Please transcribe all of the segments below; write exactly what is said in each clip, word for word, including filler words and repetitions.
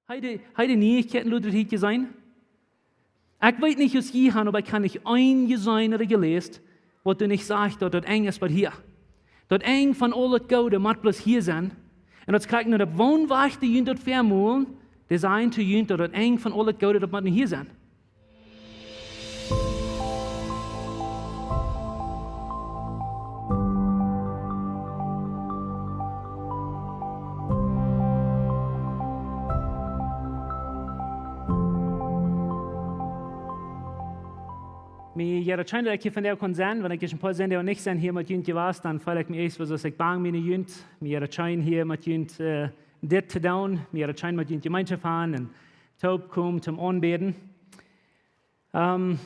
Hee de, hee de Nieichkjeiten, lot et hia sennen. Ekj weet nich aus jie han, oba ekj ha nich een jeseenen ooda jeläst, waut doa nich sajcht, daut daut Enj es bie hia. Daut Enj von aul daut Goode mott bloos hia sennen. Un daut kjrieen no de Woonwajch, dee junt daut väamolen, dee sajen to junt, daut daut Enj von aul daut Goode, daut mott nu hia sennen. Mie jeit daut scheen, daut ekj hia vondoag kaun sennen, wan ekj ieescht een poa Sindach nich sie hia met junt jewast, dan feel ekj mie ieescht soo aus ekj bang sie no junt. Mie jeit daut scheen hia met junt, äh, dit to doonen. Mie jeit daut scheen met junt Jemeenschoft haben un toopkomen toom aunbäden. Ähm,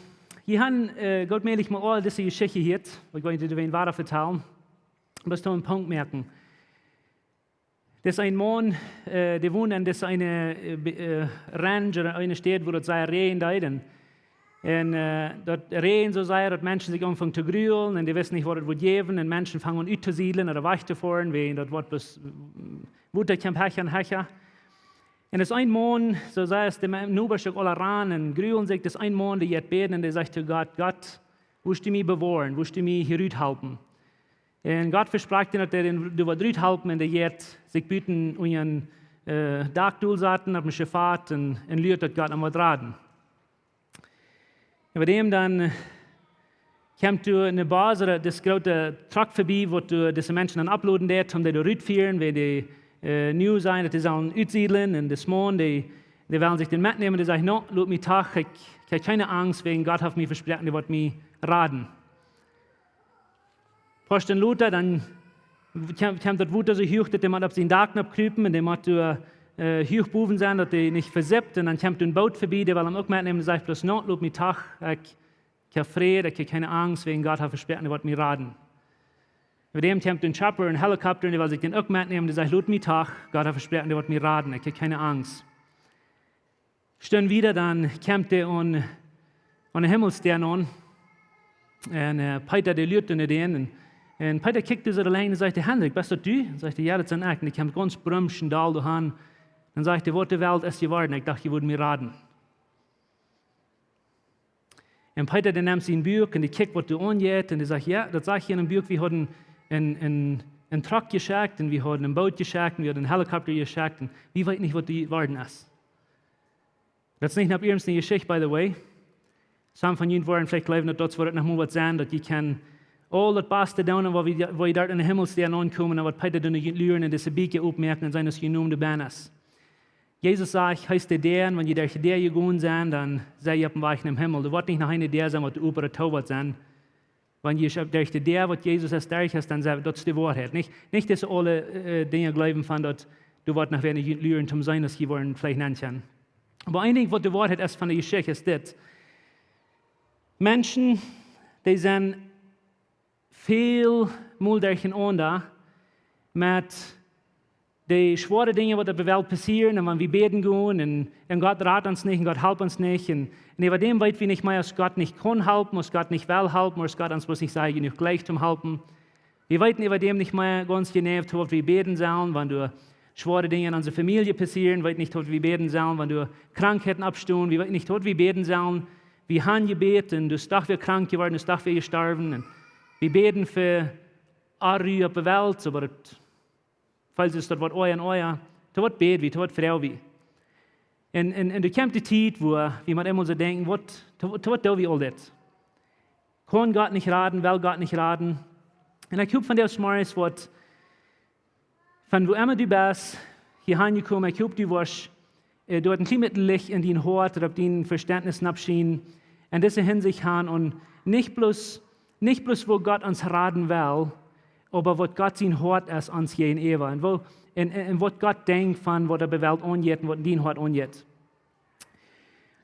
jie han, äh, goot mäajlich mol aul dise Jeschicht jehieet, oba ekj well junt daut wada vetalen. Bloos toom een Punkt moaken. Dis een Maun, äh, dee wond en dis eene, äh, be-, äh, Ranch ooda eene Staut, wua daut sea räajnen deed. Un, un, äh, daut räajend soo sea, daut Menschen sikj aunfungen to grulen un dee wisten nich, waut et wudd jäwen. Un Menschen fungen aun uttosiedlen ooda wajch to foaren, wäajen daut Wota kjeem hecha un hecha. Un dis een Maun, soo sea aus de Me-, Nobasch uk aula ranen un grulen sikj, dis een Maun, dee jeit bäden un dee sajcht to Gott: Gott, wurscht du mie bewoaren, wurscht du mie hia rut halpen? Un Gott vesprakjt am, daut hee dän doa wudd rut halpen, un dee jeit sikj buten unja een, äh, Dak dol saten, opp een Schefat, un, un luat, daut Gott am wudd raden. Un bie däm dan, äh, kjemt doa een Bus ooda dis groote Truck verbie, waut doa dise Menschen dan aufloden deed, om dee doa rut to fieren, wiels dee, äh, nu sajen, daut dee sellen utsiedlen, un dis Maun, dee, dee wellen sikj dän metnämen, dee sajcht: No, lot mie doch, ekj, ekj ha kjeene Angst, wäajen Gott haft mie vesproaken, dee woat mie raden. Poa Stund lota, dan kjemt, kjemt daut Wota soo huach, daut dee mott opp sien Dak nopp krupen un dee mott doa, äh, huach bowen sennen, daut dee nich vesippt. Un dan kjemt een Boot verbie, dee well am uk metnämen. Dee sajcht bloos: No, lot mie doch, ekj, ekj ha Fräd, ekj ha kjeene Angst, wäajen Gott haft vesproaken, dee woat mie raden. Bie däm kjemt een Chopper, een Helikopter, un dee well sikj dän uk metnämen. Dee sajcht: Lot mie doch, Gott haft vesproaken, dee woat mie raden, ekj ha kjeene Angst. Stund wieda, dan kjemt dee aun, aun de Himmelsdäa aun. Un, äh, Peeta, dee luat no dän. Un, un Peeta kjikjt soo doa lenjd un sajcht: Hendrik, best daut du? Un sajcht dee: Jo, daut sie ekj. Un dee kjemt gaunz brumsch un dol doa aun. Dan sajcht dee: Waut de Welt es jeworden, ekj docht, jie wudden mie raden. Un Peeta, dee nemt sien Buak un dee kjikjt, waut doa aunjeit. Un dee sajcht: Jo, daut sajcht hia en daut Buak, wie hauden een, een, een Truck jeschekjt un wie hauden een Boot jeschekjt un wie hauden een Helikopter jeschekjt un wie weeten nich, waut doa jeworden es. Daut es nich ne earnste Jeschicht, by the way. Some von junt woaren veleicht jleewen, daut daut woat noch mol waut sennen, daut jie kjennen aul daut baste doonen, waut wie, waut jie doa en de Himmelsdäa aunkomen un waut Peeta doa no junt luren un dise Bieekja oppmoaken un seenen, aus jie Nomen doa bennen es. Jesus sajcht, hee es de Däa, un wan jie derch de Däa jegonen sent, dan sent jie oppem Wajch nom Himmel. Doa woat nich noch eene Däa sennen, waut doa opp ooda too woat sennen. Wan jie derch de Däa, waut Jesus es, derch es, dan sent, daut es de Woarheit. Nich, nich dise aule, äh, Dinja jleewen von daut, doa woat noch wäa no junt luren, toom seenen, aus jie woaren veleicht nenn kjennen. Oba een Dinkj, waut de Woarheit es von de Jeschicht, es dit. Menschen, dee sent väl mol derchenaunda met de schwoare Dinja, waut opp de Welt passieren, un wan wie bäden gonen, un, un Gott rat ons nich, un Gott halpt ons nich, un, un äwa däm weet wie nich mea, aus Gott nich kaun halpen, aus Gott nich well halpen, aus Gott ons bloos nich sea jenuach jlikjt toom halpen. Wie weeten äwa däm nich mea gaunz jeneiw, to waut wie bäden sellen, wan doa schwoare Dinja en onse Famielje passieren, weeten nich, to waut wie bäden sellen, wan doa Krankheiten oppstonen, wie weeten nich, to waut wie bäden sellen. Wie han jebät, un du best doch wada krank jeworden, du best doch wada jestorwen, un wie bäden fa Onru opp de Welt, oba daut, falls es daut woat oaja un oaja, to waut bäd wie, to waut froag wie. Un, un, un doa kjemt de Tiet, wua wie met eemol soo denkjen: Waut, to, to waut doo wie aul dit? Kaun Gott nich raden, well Gott nich raden? Un ekj hop von dis Morjes woat, von wua emma du best, hia han jekomen, ekj hop, du woascht, äh, doa een kjlien bät Licht en dien Hoat, ooda opp dien Vestentnis nopp schienen, en dise Hinsicht han, un nich bloos, nich bloos, woo Gott ons raden well, oba waut Gott sien Hoat es ons jäajenäwa. Un woo, un, un, un waut Gott denkjt von waut opp de Welt aunjeit un waut en dien Hoat aunjeit.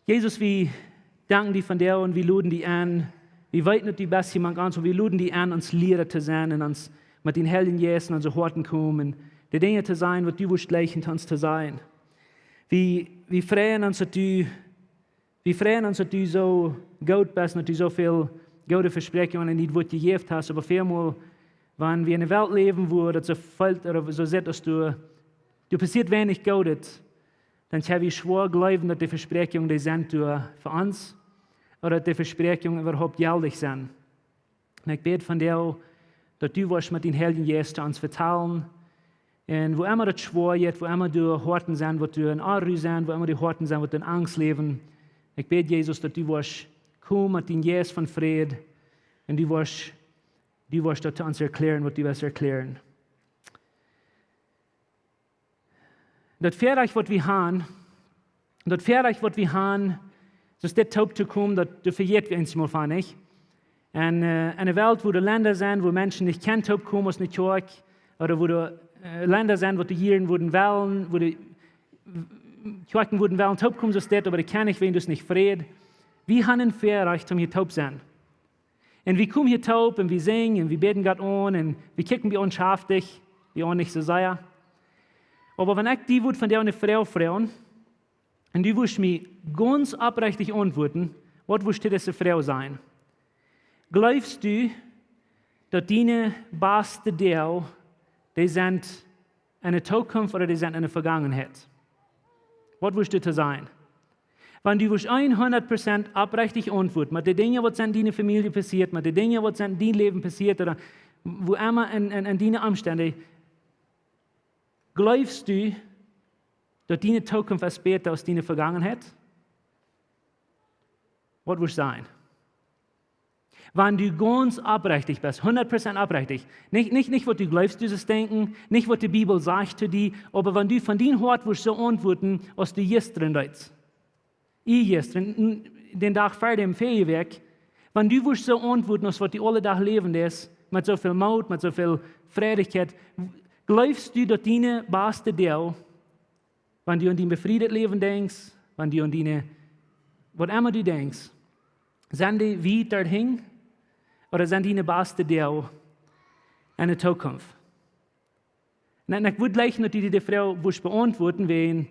Jesus, wie danken die vondoag un wie loden die en. Wie weeten, daut du best hia mank ons, un wie loden die en, ons Liera to sennen un ons met dän Heiljen Jeist en onse Hoaten komen, de Dinja to sajen, waut du wurscht jleichen ons to sajen. Wie, wie freien ons, daut du, wie freien ons, daut du soo goot best un daut du soo väl goode Vespräakjungen en dit Wuat jejäft hast, oba väl mol, wan wie en ne Welt läwen, wua daut soo fält ooda soo sitt, aus du, doa passieet weinich Goodet, dan kjenn wie schwoa jleewen, daut de Vespräakjungen, dee sent doa fa ons, ooda daut de Vespräakjungen äwahaupt jeltich sent. Un ekj bäd vondoag, daut du woascht met dän Heiljen Jeist ons vetalen. Un wua emma daut schwoa jeit, wua emma doa Hoaten sent, waut doa en Onru sent, wua emma doa Hoaten sent, waut doa en Angst läwen, ekj bäd, Jesus, daut du woascht komen met dän Jeist von Fräd. Un du woascht, du woascht daut to ons erkjlären, waut du west erkjlären. Daut Väarajcht, waut wie han, daut Väarajcht, waut wie han, soo aus dit toop to komen, daut, doa vejät wie eenjemol von, nich? Un, äh, enne Welt, wua de Lenda sent, wua Menschen nich kjennen toop komen aus ne Kjoakj, ooda wua de, äh, Lenda sent, waut de Jieren wudden wellen, wua de Kjoakjen wudden wellen toop komen, soo aus dit, oba dee kjennen nich, wäajen doa es nich Fräd. Wie han een Väarajcht, om hia toop sennen. Un wie komen hia toop un wie sinjen un wie bäden Gott aun un wie kjikjen bie ons schaftich, bie ons nich soo sea. Oba wan ekj die wudd vondoag ne Froag froagen, un du wurscht mie gaunz oprechtich auntwuaden, waut wurscht du dise Froag sajen? Jleefst du, daut diene baste Doag, dee sent enne Tookunft ooda dee sent enne Vegangenheit? Waut wurscht du to sajen? Wan du wurscht hundat Prozent oprechtich auntwuaden, met de Dinja, waut sent en diene Famielje passieet, met de Dinja, waut sent en dien Läwen passieet, ooda wua emma en, en, en diene Omstend, jleefst du, daut diene Tookunft es bäta aus diene Vegangenheit? Waut wurscht sajen? Wan du gaunz oprechtich best, hundat Prozent oprechtich. Nich, nich, nich waut du jleefst, du saust denkjen, nich waut de Bibel sajcht to die, oba wan du von dien Hoat wurscht soo auntwuaden, aus du jistren deetst. Ea jistren, n-, dän Dach ver däm Fäajewoakj, wan du wurscht soo auntwuaden, aus waut du aule Dach läwen deist, met soo väl Moot, met soo väl Freidichkjeit, jleefst du, daut diene baste Doag, wan du aun dien befriedet Läwen denkjst, wan du aun diene, waut emma du denkjst, sent dee wiet doa hinjen, ooda sent diene baste Doag enne Tookunft? Un, un ekj wudd jleichen, daut du die de Froag wurscht beauntwuaden, wäajen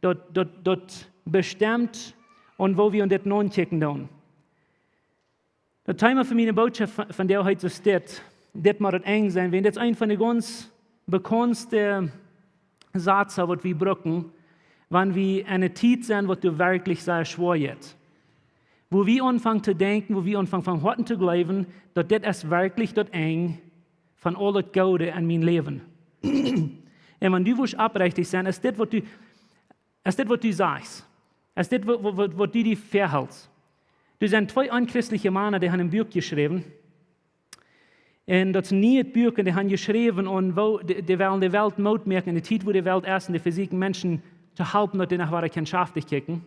daut, daut, daut bestemt aun woo wie aun dit naunkjikjen doonen. Daut Thema von miene Bootschoft von, von dee heet soo dit, dit mott daut Enj sennen, wäajen dit es eent von de gaunz bekaundste Sazen, waut wie brucken, wan wie enne Tiet sent, waut doa werkjlich sea schwoa jeit. Wua wie aunfangen to denkjen, wua wie aunfangen von Hoaten to jleewen, daut dit es werkjlich daut Enj von aul daut Goode en mien Läwen. Un wan du wurscht oprechtich sennen, es dit waut du, es dit waut du sajchst, es dit waut, waut, waut, waut du die väahelst. Doa sent twee onchristliche Mana, dee han een Buak jeschräwen. Un daut es een nieet Buak un dee han jeschräwen aun woo dee, dee wellen de Welt Moot moaken en de Tiet, wua de Welt es, un dee vesieekjen Menschen to halpen, daut dee no woare Kjentschaft kjikjen.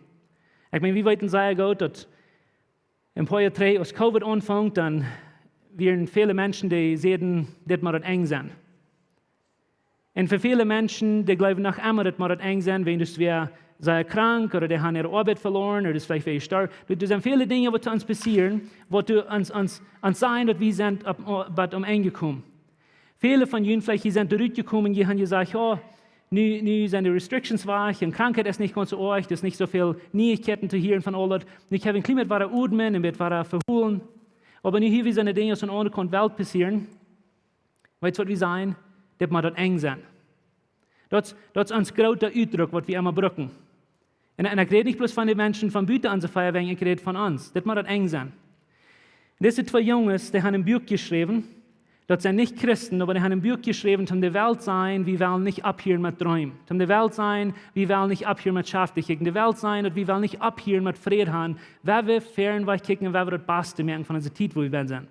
Ekj meen, wie weeten sea goot, daut een poa Joa trigj, aus Covid aunfunk, dan wieren väle Menschen, dee säden, dit mott daut Enj sennen. Un fa väle Menschen, dee jleewen noch emma, dit mott daut Enj sennen, wäajen daut wäa sea krank, ooda dee han äare Oabeit veloaren, ooda daut veleicht wäa jestorwen. Doa, doa sent väle Dinja, waut to ons passieren, waut doa ons, ons, ons sajen, daut wie sent opp, opp, bie daut Enj jekomen. Väle von junt veleicht, jie sent doa rutjekomen, jie han jesajcht, jo, nu, nu sent de restrictions wajch, un Krankheit es nich gaunz soo oajch, doa es nich soo väl Nieichkjeiten to hieren von aul daut. Nu, ekj hab een kjlien bät wada odmen un bät wada vehoolen. Oba nu hia, woo soone Dinja aun de aundre Kaunt Welt passieren, weetst waut wie sajen? Dit mott daut Enj sennen. Daut, daut es ons groota Utdruck, waut wie emma brucken. Un, un ekj räd nich bloos von de Menschen von buten onse Fäajewoakj, ekj räd von ons. Dit mott daut Enj sennen. Dise twee Junges, dee han een Buak jeschräwen, daut sent nich Christen, oba dee han een Buak jeschräwen, om de Welt sajen, wie wellen nich opphieren met dreemen. Om de Welt sajen, wie wellen nich opphieren met Schaftich kjikjen. De Welt sajen, daut wie wellen nich opphieren met Fräd han, wan wie väaren wajch kjikjen, wan wie daut baste moaken von onse Tiet, wua wie bennen sent.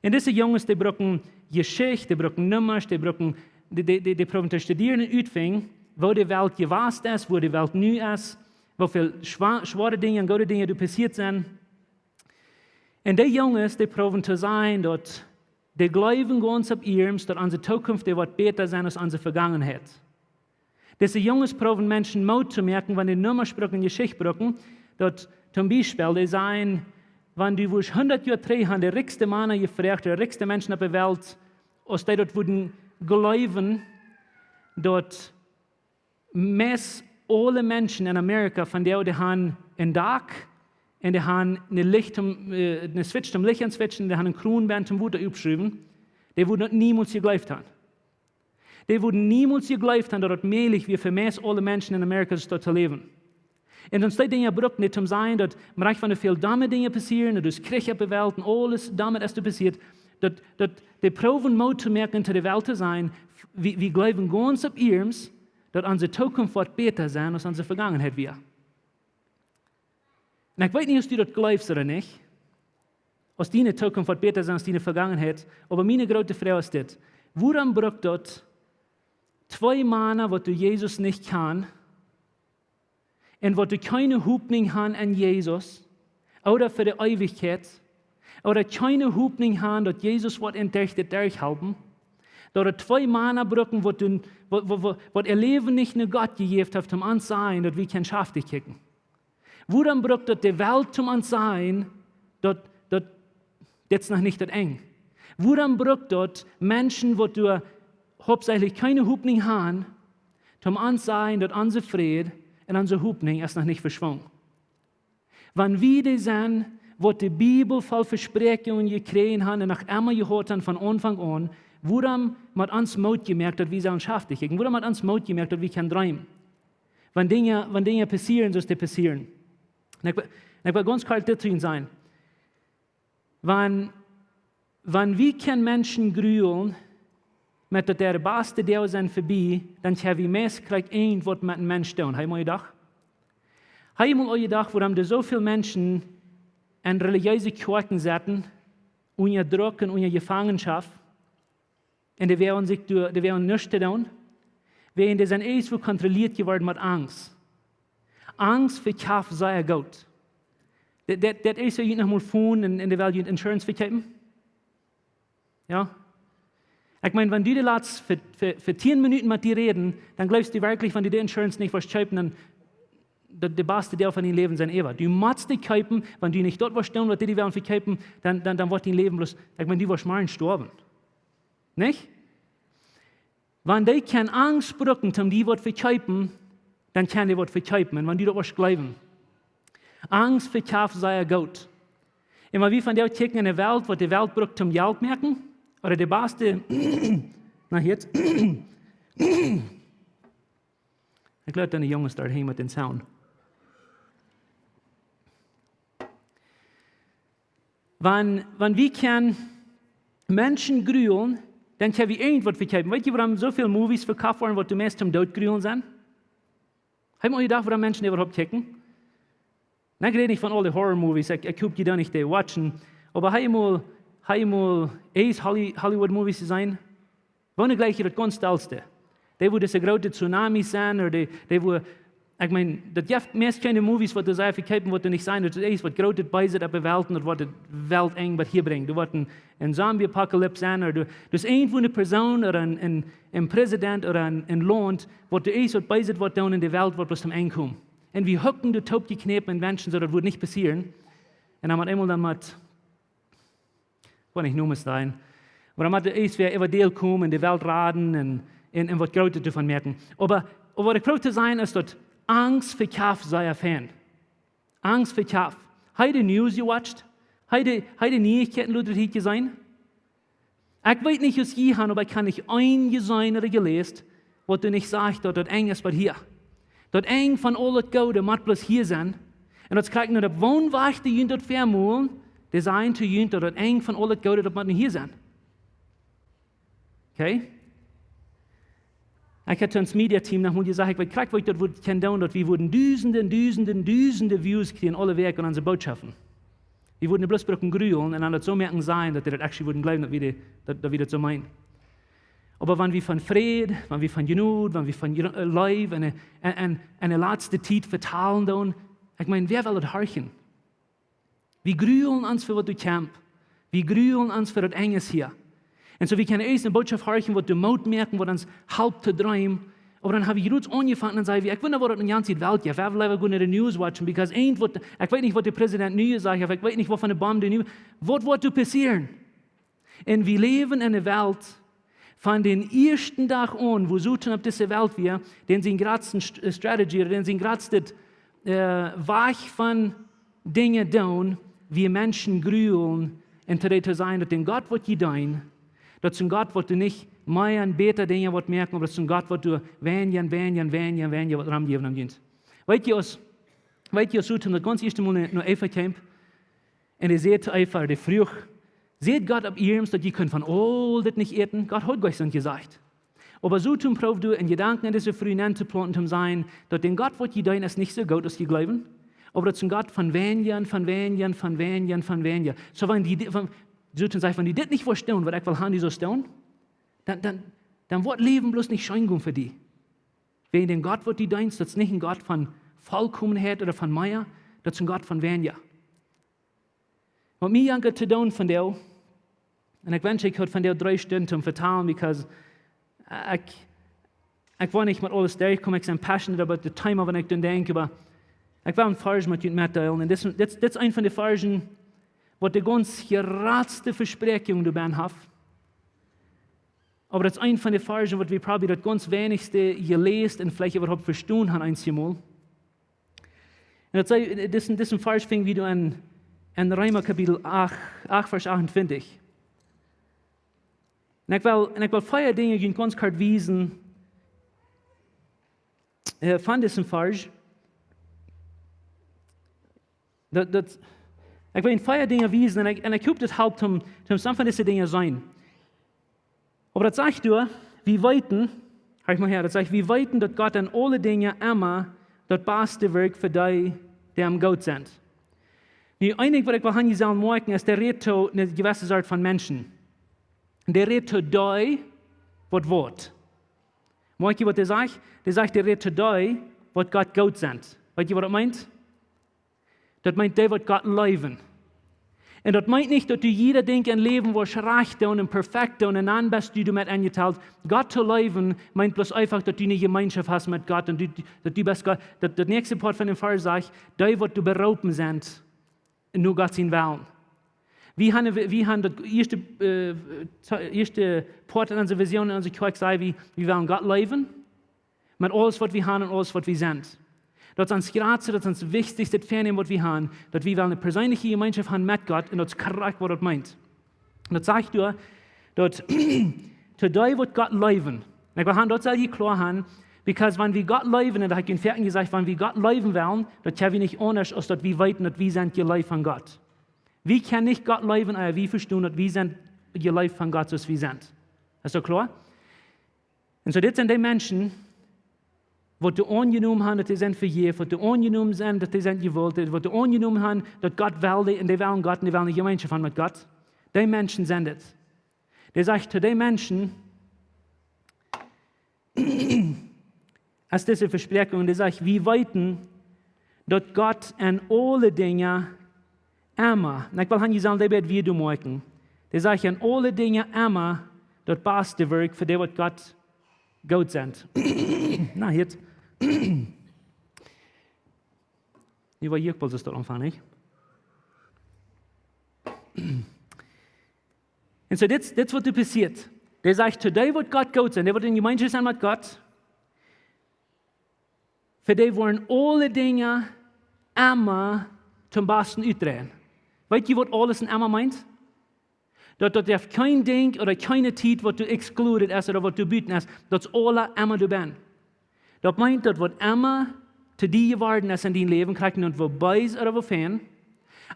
Un dise Junges, dee brucken Jeschicht, dee brucken Nummasch, dee brucken, dee, dee, dee, dee proowen to studieren un utfinjen, woo de Welt jewast es, woo de Welt nu es, woo väl schwa-, schwoare Dinja un goode Dinja doa passieet sent. Un dee Junges, dee proowen to sajen, daut dee jleewen gaunz opp iernst, daut onse Tookunft, dee woat bäta sennen aus onse Vegangenheit. Dise Junges proowen Menschen Moot to moaken, wan dee Nummasch brucken, Jeschicht brucken, daut toom Biespel, dee sajen, wan du wurscht hundat Joa trigj han de rikjste Mana jefroacht, de rikjste Menschen opp de Welt, aus dee daut wudden jleewen, daut meist aule Menschen en Amerika vondoag, dee han een Dak un dee han een Licht om, äh, een Switch om Licht aun to switchen, dee han een Kron bennen om Wota opptoschaufen, dee wudden daut niemols jejleeft han. Dee wudden niemols jegleeft han, daut daut mäajlich wia fa meist aule Menschen en Amerika soo to läwen. Un ons dee Dinja brukt nich om sajen, daut, mau wan doa väl domme Dinja passieren, daut es Kjrich opp de Welt un aules Dommet es doa passieet, daut, daut dee proowen Moot to moaken to de Welt to sajen, wie, wie jleewen gaunz opp iernst, daut onse Tookunft woat bäta sennen aus onse Vegangenheit wia. Un ekj weet nich, aus du daut jleefst ooda nich, aus diene Tookunft woat bäta sennen aus diene Vegangenheit, oba miene groote Froag es dit: Wuarom brukt daut twee Mana, waut doa Jesus nich kjanen, un waut doa kjeene Hopninj han en Jesus, ooda fa de Eewichkjeit, ooda kjeene Hopninj han, daut Jesus woat an dit derchhalpen, daut daut twee Mana brucken, waut, waut, waut, waut äa Läwen nich no Gott jejäft haft, om ons sajen, daut wie kjennen schaftich kjikjen? Wuarom brukt daut de Welt, om ons sajen, daut, daut, dit es noch nich daut Enj? Wuarom brukt daut Menschen, waut doa hauptsächlich kjeene Hopninj han, om ons sajen, daut onse Fräd un onse Hopninj es noch nich veschwungen? Wan wie dee sent, waut de Bibel voll Vespräakjungen jekjräajen han un noch emma jehoat han von Aunfank aun, wuarom mott ons Moot jemoakt, daut wie sellen schaftich kjikjen? Wuarom mott ons Moot jemoakt, daut wie kjennen dreemen? Wan Dinja, wan Dinja passieren, soo aus dee passieren. Un ekj, un ekj well gaunz kort dit sajen. Wan, wan wie kjennen Menschen grulen, met daut de baste Doag sent vebie, dan kjenn wie meist krakjt irjentwaut met een Mensch doonen. Hab jie mol jedocht? Hab jie mol aul jedocht, wuarom doa soo väl Menschen en relijeese Kjoakjen setten, unja Druck un unja Jefangenschoft, un dee woagen sikj doa, dee woagen nuscht to doonen, wäajen dee sent ieescht woo kontrolieet jeworden met Angst. Angst vekjeft sea goot. Daut, daut, daut es, jie noch mol phone un, un dee wellen junt Insurance vekjeepen. Jo? Ekj meen, wan du de latst fa, fa, fa tieen Minuten met dee räden, dan jleefst du werkjlich, wan du de Insurance nich woascht kjeepen, dan daut de baste Doag von dien Läwen sent äwa. Du motst dee kjeepen, wan du nich daut woascht doonen, waut dee die wellen vekjeepen, dan, dan, dan woat dien Läwen bloos, ekj meen, du woascht morjen stoawen. Nich? Wan dee kjennen Angst brucken, om die waut vekjeepen, dan kjennen dee waut vekjeepen. Un wan du daut woascht jleewen. Angst vekjeft sea goot. Un wan wie vondoag kjikjen en de Welt, waut de Welt brukt, om Jelt moaken, ooda de baste, na, hia. Ekj lot de Junges doa hinjen met dän Sound. Wan, wan wie kjennen Menschen grulen, dan kjenn wie irjentwaut vekjeepen. Weet jie, wuarom soo väl Movies vekoft woaren, waut de meist toom Doot grulen sent? Hab jie mol jedocht, wuarom Menschen äwahaupt kjikjen? Na, ekj räd nich von aule Horror-Movies, ekj, ekj hop, jie doonen nich dee watchen. Oba hab jie mol, hab jie mol ieescht Holly-, Hollywood-Movies jeseenen? Woone jlikjen daut gaunz dollste? Dee, wua dise groote Tsunamis sent, ooda dee, dee, wua, ekj meen, daut jeft meist kjeene Movies, waut doa sea vekjeepen, waut doa nich sent. Daut es ieescht waut Grootet, Beeset opp de Welt un daut woat de Welt irjentwaut hia brinjen. Doa woat een, een Zombie-Apokalyps sennen, ooda doa, doa es irjentwua eene Persoon ooda een, een, een President ooda een, een Launt, waut doa ieescht waut Beeset woat doonen un de Welt woat bloos toom Enj komen. Un wie hucken doa toop jekjneepen un wenschen, soo daut woat nich passieren. Un dan met eemol dan met, woa nich Nomes sajen, oba dan mott ieescht wäa äwa Deel komen un de Welt raden un, un, un waut Grootet doavon moaken. Oba, oba waut ekj proow to sajen es, daut Angst vekjeft sea fein. Angst vekjeft. Hab jie de News jewatcht? Hab jie de, hab jie de Nieichkjeiten latst jeseenen? Ekj weet nich, aus jie han, oba ekj hab nich een jeseenen ooda jeläst, waut doa nich sajcht, daut daut Enj es bie hia. Daut Enj von aul daut Goode mott bloos hia sennen. Un daut kjrieen no de Woonwajch, dee junt daut väamolen, dee sajen to junt, daut daut Enj von aul daut Goode, daut mott nu hia sennen. Okay? Ekj haud ons Media-Team noch mol jesajcht, ekj weet krakjt, waut ekj daut wudd kjennen doonen, daut wie wudden dusende, dusende, dusende Views kjrieen, aule Wäakj aun onse Bootschoften. Wie wudden bloos brucken grulen un dan daut soo moaken sajen, daut dee daut actually wudden jleewen, daut wie dee, daut, daut wie daut soo meenen. Oba wan wie von Fräd, wan wie von Jnod, wan wie von Jro-, äh, Leew un, un, un, un de latste Tiet vetalen doonen, ekj meen, wäa well daut horchen? Wie grulen ons fa waut doa kjemt. Wie grulen ons fa daut Enj hia. Un soo, wie kjennen ieescht eene Bootschoft horchen, waut doa Moot moaken, waut ons halpt to dreemen. Oba dan hab wie jrods aunjefongen un säd wie, ekj wunda, waut daut en de gaunze Welt jeft. Wie haben leewa goot no de News watchen, because irjentwaut, ekj weet nich, waut de President nu jesajcht haft, ekj weet nich, waut von de Bomb dee nu, waut woat doa passieren? Un wie läwen en eene Welt, von dän ieeschten Dach aun, wua Soton opp dise Welt wia, dän sien jratsten St-, äh, Strategy, dän sien jratstet, äh, Wajch von Dinja doonen, wia Menschen grulen un to dee to sajen, daut dän Gott, waut jie deenen, daut es een Gott, waut doa nich mea un bäta Dinja woat moaken, oba daut es een Gott, waut doa weinja un weinja un weinja un weinja woat romjäwen aum Junt. Weet jie, aus, weet jie, aus Soton daut gaunz ieeschte Mol no, no Eva kjeem, un hee säd to Eva, dee fruach: "Säd Gott opp iernst, daut jie kjennen von aul dit nich äten?" Gott haud nuscht jesajcht. Oba Soton proowd doa en Jedanken en dise Fru nenn to plaunten, om to sajen, daut dän Gott, waut jie deenen, es nich soo goot aus jie jleewen. Oba daut es een Gott von weinja un von weinja un von weinja un von weinja. Soo, wan dee, wan, Soton sajcht, wan du dit nich vestonen, waut ekj well haben, du saust doonen, dan, dan, dan woat Läwen bloos nich scheen gonen fa die. Wäajen dän Gott, waut du deenst, daut es nich een Gott von Vollkomenheit ooda von mea, daut es een Gott von weinja. Waut mie jankat to doonen vondoag, un ekj wensch, ekj haud vondoag dree Stunden to vetalen, because ekj, ekj woa nich met aules derchkomen, ekj sie passionate about the theme, wan ekj dan denkj, oba ekj well een Varsch met junt metdeelen. Un dit, dit, dit es een von de Varschen, waut de gaunz jratste Vespräakjunk doabie haft. Oba daut es een von de Varschen, waut wie probably daut gaunz weinichste jeläst un veleicht äwahaupt vestonen haben, eenjemol. Un daut es, dit es een, dit es een Varsch, finj wie doa en, en Reema Kapitel acht, acht Varsch achtuntwintich. Un ekj well, un ekj well vea Dinja junt gaunz kort wiesen, äh, von disen Varsch. Daut, daut, ekj well junt vea Dinja wiesen un ekj, un ekj hop, daut halpt om, om some von dise Dinja seenen. Oba daut sajcht doa, wie weeten, horcht mol häa, daut sajcht, wie weeten, daut Gott en aule Dinja emma daut baste wirkjt fa dee, dee am goot sent. Nu, een Dinkj, waut ekj well hia sellen moakjen, es, dee rät to eene jewesse Sort von Menschen. Dee rät to dee, waut woat. Moakj jie, waut dee sajcht? Dee sajcht, dee rät to dee, waut Gott goot sent. Weet jie, waut daut meent? Daut meent dee, waut Gott leewen. Un daut meent nich, daut du jieda Dinkj em Läwen woascht rajcht doonen un perfekt doonen un dan best du doamet enjetalt. Gott to leewen meent bloos eefach, daut du eene Jemeenschoft hast met Gott un du, daut du best Gott. Daut, daut näakjste Poat von dän Varsch sajcht, dee, waut doa beroopen sent, no Gott sienen Wellen. Wie haben, wie haben daut ieeschte, äh, ieeschte Poat en onse Vision, en onse Kjoakj, säd wie, wie wellen Gott leewen, met aules, waut wie haben un aules, waut wie sent. Daut es ons jratste, daut es ons wichtichste Väanämen, waut wie haben, daut wie wellen eene perseenelje Jemeenschoft haben met Gott un daut es krakjt, waut daut meent. Un daut sajcht doa, daut to dee, waut Gott leewen. Un ekj well haben, daut saul jie kloa haben, because wan wie Gott leewen, un daut hab ekj en Varschen jesajcht, wan wie Gott leewen wellen, daut kjenn wie nich aundasch, aus daut wie weeten, daut wie sent jeleeft von Gott. Wie kjennen nich Gott leewen, ea wie vestonen, daut wie sent jeleeft von Gott, soo aus wie sent. Es daut kloa? Un soo, dit sent dee Menschen, waut doa aunjenomen haben, daut dee sent vejäft, waut doa aunjenomen sent, daut dee sent jewollt, waut doa aunjenomen haben, daut Gott well dee, un dee wellen Gott, un dee wellen eene Jemeenschoft haben met Gott. Dee Menschen sent et. Dee sajcht to dee Menschen, aus dise Vespräakjunk, dee sajcht, wie weeten, daut Gott en aule Dinja emma, un ekj well hia sellen, dee bät wie doa moakjen. Dee sajcht, en aule Dinja emma daut baste wirkjt fa dee, waut Gott goot sent. Na, hia. Nu woa ekj bloos daut aunfangen, nich? Un soo, dit, dit es, waut doa passieet. Dee sajcht, to dee, waut Gott goot sent, dee, waut en Jemeenschoft sent met Gott, fa dee woaren aule Dinja emma toom basten utdreien. Weet jie, waut aules en emma meent? Daut, daut jeft kjeen Dinkj ooda kjeene Tiet, waut doa excluded es ooda waut doa buten es. Daut es aules emma doabie. Daut meent, daut waut emma to die jeworden es en dien Läwen, krakjt nu, woo bees ooda woo fein,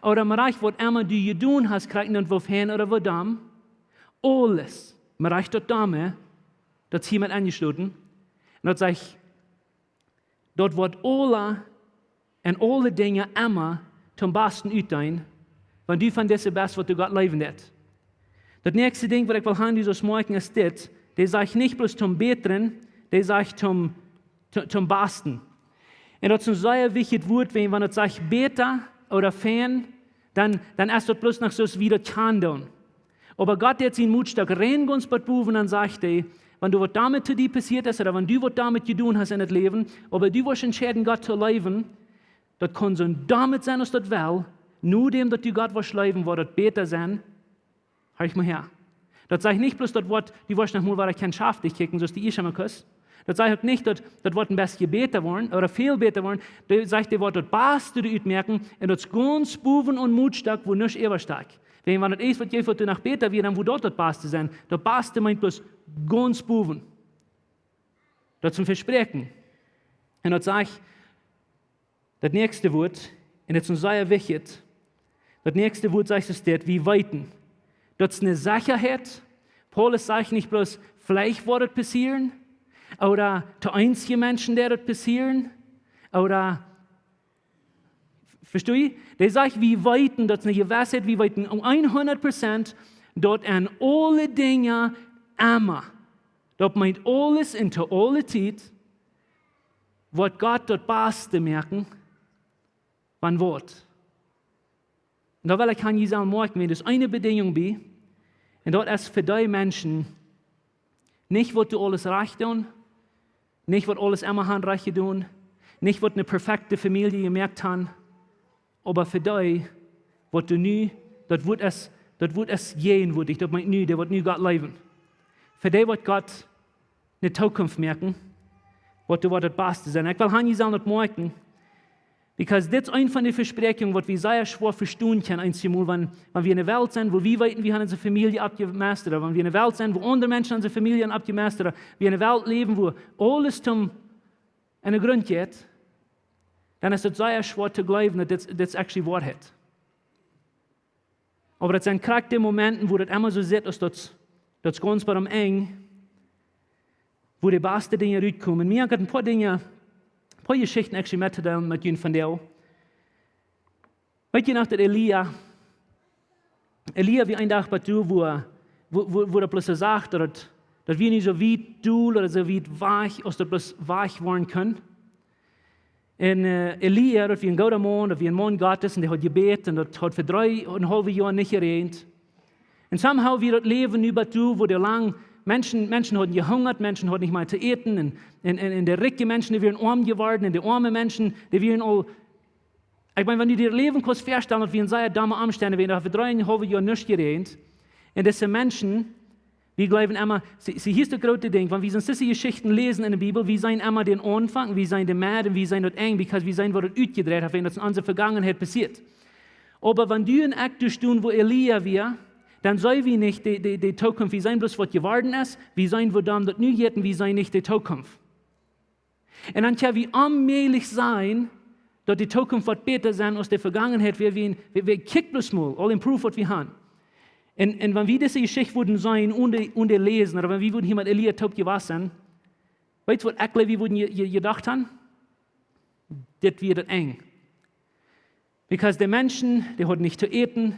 ooda mau rajcht, waut emma du jedonen hast, krakjt nu, woo fein ooda woo domm, aules, mau rajcht daut domme, daut es hia met enjeschloten. Un daut sajcht, daut woat aule, en aule Dinja emma toom basten utdreien, wan du von dise best, waut doa Gott leewen deit. Daut näakjste Dinkj, waut ekj well haben, du saust moakjen, es dit. Dee sajcht nich bloos toom bätren, dee sajcht toom, to-, toom basten. Un daut es een sea wichtjet Wuat, wan, wan daut sajcht bäta ooda fein, dan, dan es daut bloos noch soo aus wie daut kjennen doonen. Oba Gott deit sienen Motstock rein gaunz bat bowen un sajcht hee, wan du waut doamet to die passieet es, ooda wan du waut doamet jedonen hast en daut Läwen, oba du woascht entscheiden, Gott to leewen, daut kaun soo doamet sennen, aus daut well, no däm, daut du Gott woascht leewen, woat daut bäta sennen, horcht mau häa. Daut sajcht nich bloos, daut woat, du woascht noch mol wada kjennen schaftich kjikjen, soo aus dee ieescht emol kust. Daut sajcht uk nich, daut, daut woat een bät bäta woaren, ooda väl bäta woaren. Daut sajcht, dee woat daut baste doa utmoakjen, un daut es gaunz bowen aum Motstock, wua nuscht äwastakjt. Wan, wan daut es waut jie fa noch bäta wia, dan wudd daut daut baste sennen. Daut baste meent bloos gaunz bowen. Daut es een Vespräakjen. Un daut sajcht, daut näakjste Wuat, un daut es een sea wichtjet, daut näakjste Wuat sajcht es dit, wie weeten. Daut es eene Sechaheit. Paulus sajcht nich bloos, veleicht woat daut passieren, ooda to eensje Menschen deit daut passieren, ooda, vestonen? Dee sajcht, wie weeten, daut es eene Jewissheit, wie weeten hundat Prozent, daut en aule Dinja emma, daut meent aules un to aule Tiet, woat Gott daut baste moaken, wan waut. Un doa well ekj aun jie sellen moakjen, wan doa es eene Bedinjunk bie, un daut es fa dee Menschen, nich waut du aules rajcht doonen, nich waut aules emma han rajcht jedonen, nich waut eene perfekte Famielje jemoakt han, oba fa dee, waut du nu, daut Wuat es, daut Wuat es jäajenwoatich, daut meent nu, dee waut nu Gott leewen. Fa dee waut Gott eene Tookunft moaken, waut du waut daut baste sennen. Ekj well aun jie sellen daut moakjen, because dit es een von de Vespräakjungen, waut wie sea schwoa vestonen kjennen, eenjemol, wan, wan wie en eene Welt sent, wua wie weeten, wie han onse Famielje aufjemestert, ooda wan wie en eene Welt sent, wua aundre Menschen onse Famielje han aufjemestert, ooda wie en eene Welt läwen, wua aules toom, en de Grunt jeit, dan es daut sea schwoa to jleewen, daut dit, dit es actually Woarheit. Oba daut sent krakjt dee Momenten, wua daut emma soo sitt, aus daut, daut es gaunz bie daut Enj, wua de baste Dinja rutkomen. Mie haft een poa Dinja, een poa Jeschichten actually mettodeelen met junt vondoag. Weet jie noch, daut Elia, Elia wia een Dach bie doa, wua, wua, wua, wua daut bloos soo sach, daut, daut wia nich soo wiet dol ooda soo wiet wajch, aus daut bloos wajch woaren kunn. Un, äh, Elia, daut wia een gooda Maun, daut wia een Maun Gottes, un dee haud jebät, un daut haud fa dree un een haulwet Joa nich jeräajent. Un somehow wia daut Läwen nu bie doa, wua de lang Menschen, Menschen hauden jehungat, Menschen hauden nich mea to äten, un, un, un, un de rikje Menschen, dee wieren oam jeworden, un de oame Menschen, dee wieren aul, ekj meen, wan du die daut Läwen kaust väastalen, daut wia en sea domme Omstend, wan doa fa dree un een haulwet Joa nuscht jeräajent. Un dise Menschen, wie jleewen emma, see, see, hia es daut groote Dinkj, wan wie soone Jeschichten läsen en de Bibel, wie seenen emma dän Aunfank, wie seenen de Med, wie seenen daut Enj, because wie seenen, woo daut utjedreit haft, wan daut en onse Vegangenheit passieet. Oba wan du un ekj doa stonen, wua Elia wia, dan seenen wie nich de, de, de Tookunft, wie seenen bloos waut jeworden es, wie seenen, woo domm daut nu jeit, un wie seenen nich de Tookunft. Un dan kjenn wie onmäajlich sajen, daut de Tookunft woat bäta sennen aus de Vegangenheit, wua wie, wua, wua, kjikj bloos mol, aul een Proof waut wie han. Un, un wan wie dise Jeschicht wudden seenen, onen, onen läsen, ooda wan wie wudden hia met Elia toop jewast sennen, weetst waut ekj jleew, wie wudden je, je, jedocht han? Dit wia daut Enj. Because de Menschen, dee hauden nich to äten,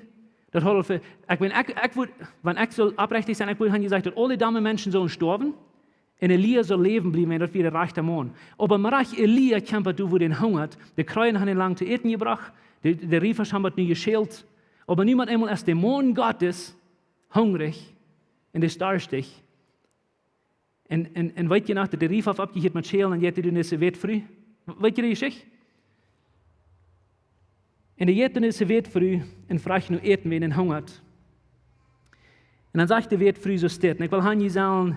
daut haud fa, ekj meen, ekj, ekj wudd, wan ekj sull oprechtich sennen, ekj wudd han jesajcht, daut aule domme Menschen sullen stoawen, un Elia sull läwen bliewen, un daut wia de rajchte Maun. Oba mau rajcht Elia kjemt doa, wua dän hungat, de Kjreien han am lang to äten jebrocht, de, de Riefasch han am nu jeschält, oba nu met eemol es de Maun Gottes hungrich un dee es darstich. Un, un, un weet jie noch, daut de Rief haft oppjehieet met schälen, un jeit doa no dise Wätfru? Weet jie de Jeschicht? Un dee jeit doa no dise Wätfru un froagt no Äten, wiels am hungat. Un dan sajcht de Wätfru soo dit, un ekj well han, jie sellen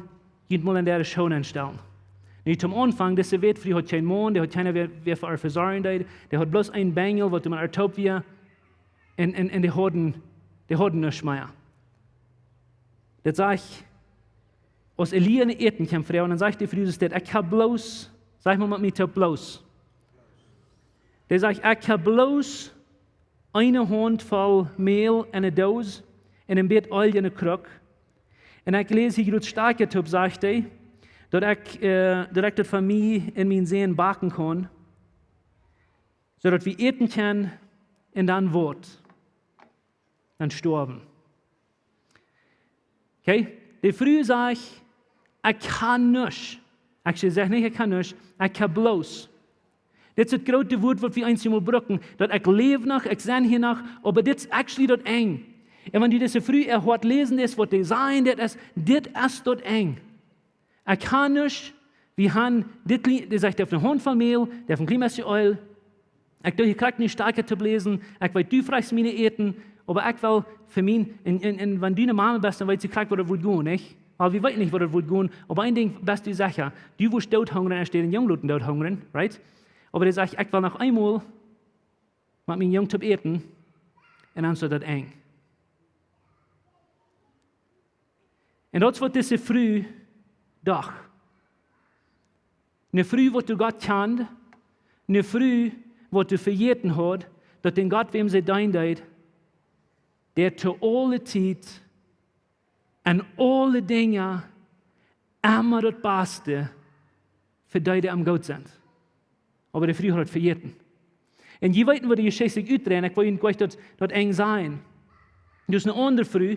junt mol en äare Schoo nenstalen. Nu, toom Aunfank, dise Wätfru haud kjeen Maun, dee haud kjeena, wäa, wäa fa äa vesorjen deed, dee haud bloos een Benjel, waut doa met äa toop wia, un, un, un dee hauden, dee hauden nuscht mea. Daut sajcht, aus Elia no Äten kjeem, Fru, un dan sajcht de Fru soo dit: "Ekj hab bloos", saj mau met mie toop, "bloos." Dee sajcht: "Ekj hab bloos eene Hauntvoll Mäl enne Dos un een bät Eelj enne Kruck. Un ekj läs hia jrods Stoakja toop", sajcht dee, "daut ekj, äh, daut ekj daut fa mie un mienen Sän backen kaun, soo daut wie äten kjennen un dan waut?" Dan stoawen. Okay? De Fru sajcht: "Ekj hab nuscht." Actually, see sajcht nich: "Ekj hab nuscht." "Ekj hab bloos." Dit es daut groote Wuat, waut wie eenjemol brucken. Daut ekj läw noch, ekj sie hia noch, oba dit es actually daut Enj. Un wan du dise Fru äa Hoat läsen deist, waut dee sajen deit, es, dit es daut Enj. "Ekj hab nuscht, wie han dit Lie-", dee sajcht, "Dee haft eene Hauntvoll Mäl, dee haft een kjlien bät Eelj. Ekj doo hia krakjt nich Stoakja toop läsen, ekj weet, du froagst no Äten, oba ekj well fa mie, un, un, un wan du eene Mama best, dan weetst du krakjt, woo daut woat gonen, nich? Wiels wie weeten nich, woo daut woat gonen, oba een Dinkj best du secha, du woascht doot hungren, enne Städ dän Jung loten doot hungren, right?" Oba dee sajcht: "Ekj well noch eemol met mienen Jung toop äten, un dan es daut Enj." Un daut es waut dise Fru docht. Ne Fru, waut doa Gott kjand, ne Fru, waut doa vejäten haud, daut dän Gott, wäm see deenen deed, dee to aule Tiet un aule Dinja emma daut Baste fa dee, dee am goot sent. Oba de Fru haud daut vejäten. Un jie weeten, woo de Jeschicht sikj utdreid, ekj well junt nich daut, daut Enj sajen. Doa es ne aundre Fru,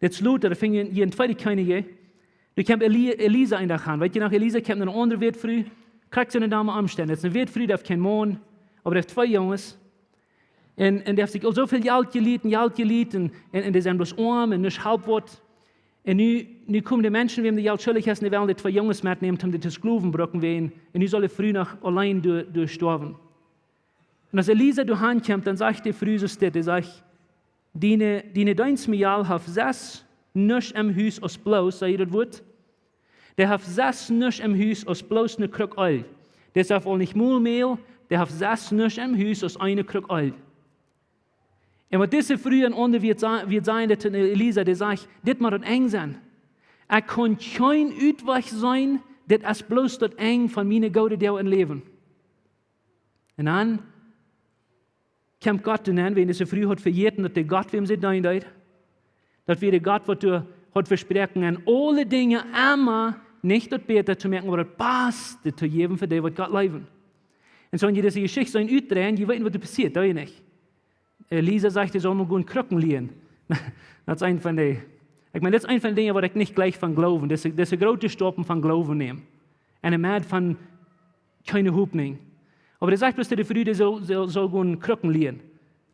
dit es lota, daut finj jie en tweede Kjennichs. Doa kjemt Eli-, Elisa een Dach aun. Weet jie noch, Elisa kjemt no ne aundre Wätfru, krakjt soo ne Dame aunstalen. Daut es ne Wätfru, dee haft kjeen Maun, oba dee haft twee Junges. Un, un dee haft sikj aul soo väl Jelt jelieet un Jelt jelieet un, un, un dee sent bloos oam un nuscht halpt waut. Un nu, nu komen de Menschen, wäm dee Jelt schuldich es, un dee wellen de twee Junges metnämen, om dee to Sklowen brucken, wäajen, un nu saul de Fru noch auleen doa, doa stoawen. Un aus Elisa doa han kjemt, dan sajcht de Fru soo dit, dee sajcht: "Diene, diene Deenst Michal haft sest nuscht em Hus aus bloos", sajcht daut Wuat, "dee haft sest nuscht em Hus aus bloos ne Kruck Eelj. Dee saft aul nich mol Mäl, dee haft sest nuscht em Hus aus eene Kruck Eelj." Un waut dise Fru aun aundre wia sa-, wia sajen, daut to Elisa, dee sajcht: "Dit mott daut Enj sennen. Ekj kaun kjeen Utwajch seenen, dit es bloos daut Enj von miene goode Doag em Läwen." Un dan kjemt Gott doa nenn, wäajen dise Fru haud vejäten, daut de Gott, wäm see deenen deed, daut wia de Gott, waut doa haud vesproaken, en aule Dinja emma nich daut Bäta to moaken, oba daut Baste to jäwen fa dee, waut Gott leewen. Un soo, wan jie dise Jeschicht soo utdreien, jie weeten, waut doa passieet, doo jie nich? Elisa sajcht, dee saul mol gonen Krucken lieen. Daut es eent von de, ekj meen, daut es eent von de Dinja, waut ekj nich jleich von Gloowen. Daut es, daut es een grootet Stoppen von Gloowen nämen. Un een Mäd von kjeene Hopninj. Oba dee sajcht bloos to de Fru, dee saul, saul, saul gonen Krucken lieen.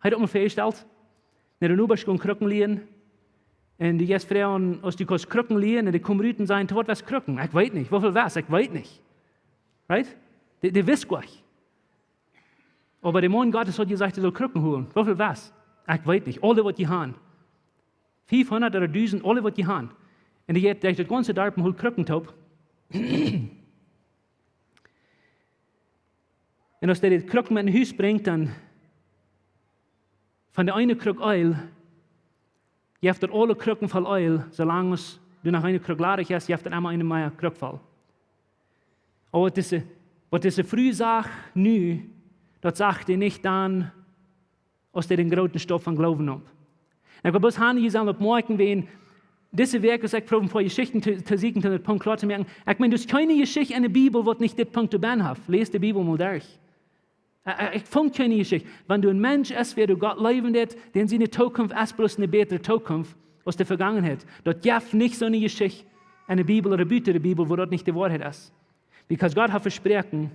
Hee haud uk mol väajestalt, no de Nobasch gonen Krucken lieen. Un dee ieescht froagen, aus dee kaust Krucken lieen, un dee kjeemen rut un säden: "To waut west Krucken?" "Ekj weet nich." "Woo väl west?" "Ekj weet nich." Right? Dee, dee wist nich. Oba de Maun Gottes haud jesajcht, dee saul Krucken holen. "Woo väl west?" "Ekj weet nich." "Aule, waut jie han." "Fiefhundat ooda dusent, aule, waut jie han." Un dee jeit derch daut gaunze Darp un holt Krucken toop. Un aus dee de Krucken met no Hus brinjt, dan von de eene Kruck Eelj, jeft daut aule Krucken voll Eelj, soo lang aus doa noch eene Kruck ladich es, jeft daut emma eene mea Kruck voll. Oba waut dise, waut dise Fru sajcht nu, daut sajcht dee nich dan, aus dee dän grooten Staup von Gloowen neem. Un ekj well bloos han, jie sellen oppmoakjen, wäajen dise Wäakj, aus ekj proow een poa Jeschichten to, to sieekjen, om daut Punkt kloa to moaken. Ekj meen, doa es kjeene Jeschicht enne Bibel, waut nich dit Punkt doabennen haft. Läs de Bibel mol derch. Ä, ä, ekj funk kjeene Jeschicht. Wan doa een Mensch es, wäa doa Gott leewen deed, dän siene Zukunft es bloos eene bätre Zukunft aus de Vegangenheit. Daut jeft nich soone Jeschicht enne Bibel ooda buten de Bibel, wua daut nich de Woarheit es. Because Gott haft vesproaken,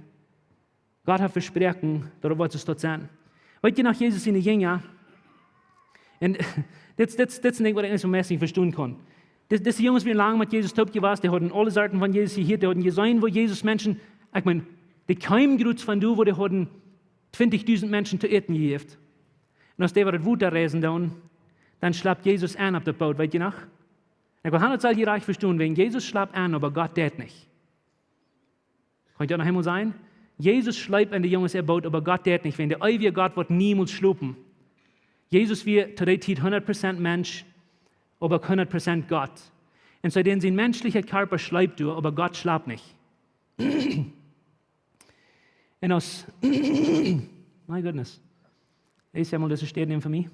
Gott haft vesproaken, daut woat soo sennen. Weet jie noch, Jesus siene Jinja, un dit, dit, dit es een Dinkj, waut ekj nich soo meist nich vestonen kaun. Dis, dise Junges wieren lang met Jesus toop jewast, dee hauden aule Sorten von Jesus jehieet, dee hauden jeseenen, woo Jesus Menschen, ekj meen, dee kjeemen jrods von doa, woo dee hauden twintich dusent Menschen to äten jejäft. Un aus dee wada daut Wota reisen doonen, dan schlapt Jesus aun opp daut Boot, weet jie noch? Ekj well han, daut sell jie rajcht vestonen, wäajen Jesus schlapt aun, oba Gott deit nich. Kaun ekj daut noch eemol sajen? Jesus schleep en de Junges äa Boot, oba Gott deit nich, wäajen de eewje Gott woat niemols schlopen. Jesus wia to dee Tiet hundat Prozent Mensch, oba hundat Prozent Gott. Un soo dän sien menschlicha Kjarpa schleep doa, oba Gott schlapt nich. Un aus, my goodness. Ees emol dise Städ nämen fa mie.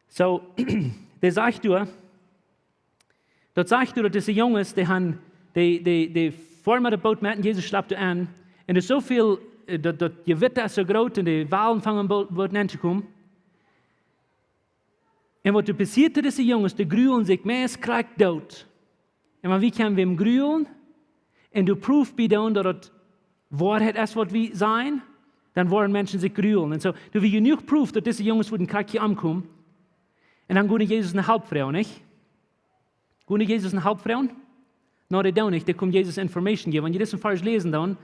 Soo, dee sajcht doa, daut sajcht doa, daut dise Junges, dee han, dee, dee, dee foaren met daut Boot met un Jesus schlapt doa aun. Un doa es soo väl, ä, daut, daut Jewitta es soo groot un de Walen fangen em Boot, Boot aun to komen. Un waut doa passieet to dise Junges, dee grulen sikj meist krakjt doot. Un wan wie kjennen wäm grulen, un doa Proof bie doonen, daut daut Woarheit es, waut wie sajen, dan woaren Menschen sikj grulen. Un soo, doa wia jenuach Proof, daut dise Junges wudden krakjt hia omkomen. Un dan go no Jesus no Help froagen, nich? Go no Jesus no Help froagen? No, dee doonen nich, dee komen Jesus Information jäwen. Wan jie disen Varsch läsen, dan,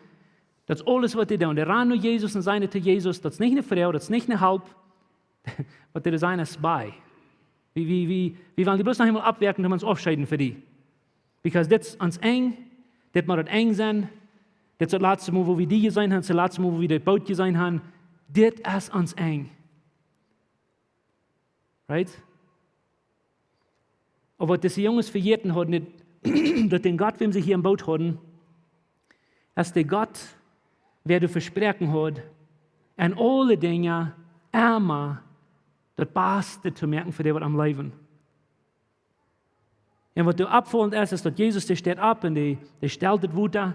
daut es aules, waut dee doonen. Dee rannen no Jesus un sajen to Jesus, daut es nich eene Froag, daut es nich eene Help. Waut dee sajen es: "Bye." Wie, wie, wie, wie wellen die bloos noch eemol aufwakjen, om ons aufscheiden fa die. Because dit es ons Enj, dit mott daut Enj sennen, dit es daut latste Mol, wua wie die jeseenen haben, dit es daut latste Mol, wua wie daut Boot jeseenen haben, dit es ons Enj. Right? Oba waut dise Junges vejäten hauden, daut, daut dän Gott, wäm see hia em Boot hauden, es de Gott, wäa daut Vespräakjen haud, en aule Dinja emma daut Baste to moaken fa dee, waut am leewen. Un waut doa oppfaulent es, es daut Jesus, dee steit opp un dee, dee stelt daut Wota.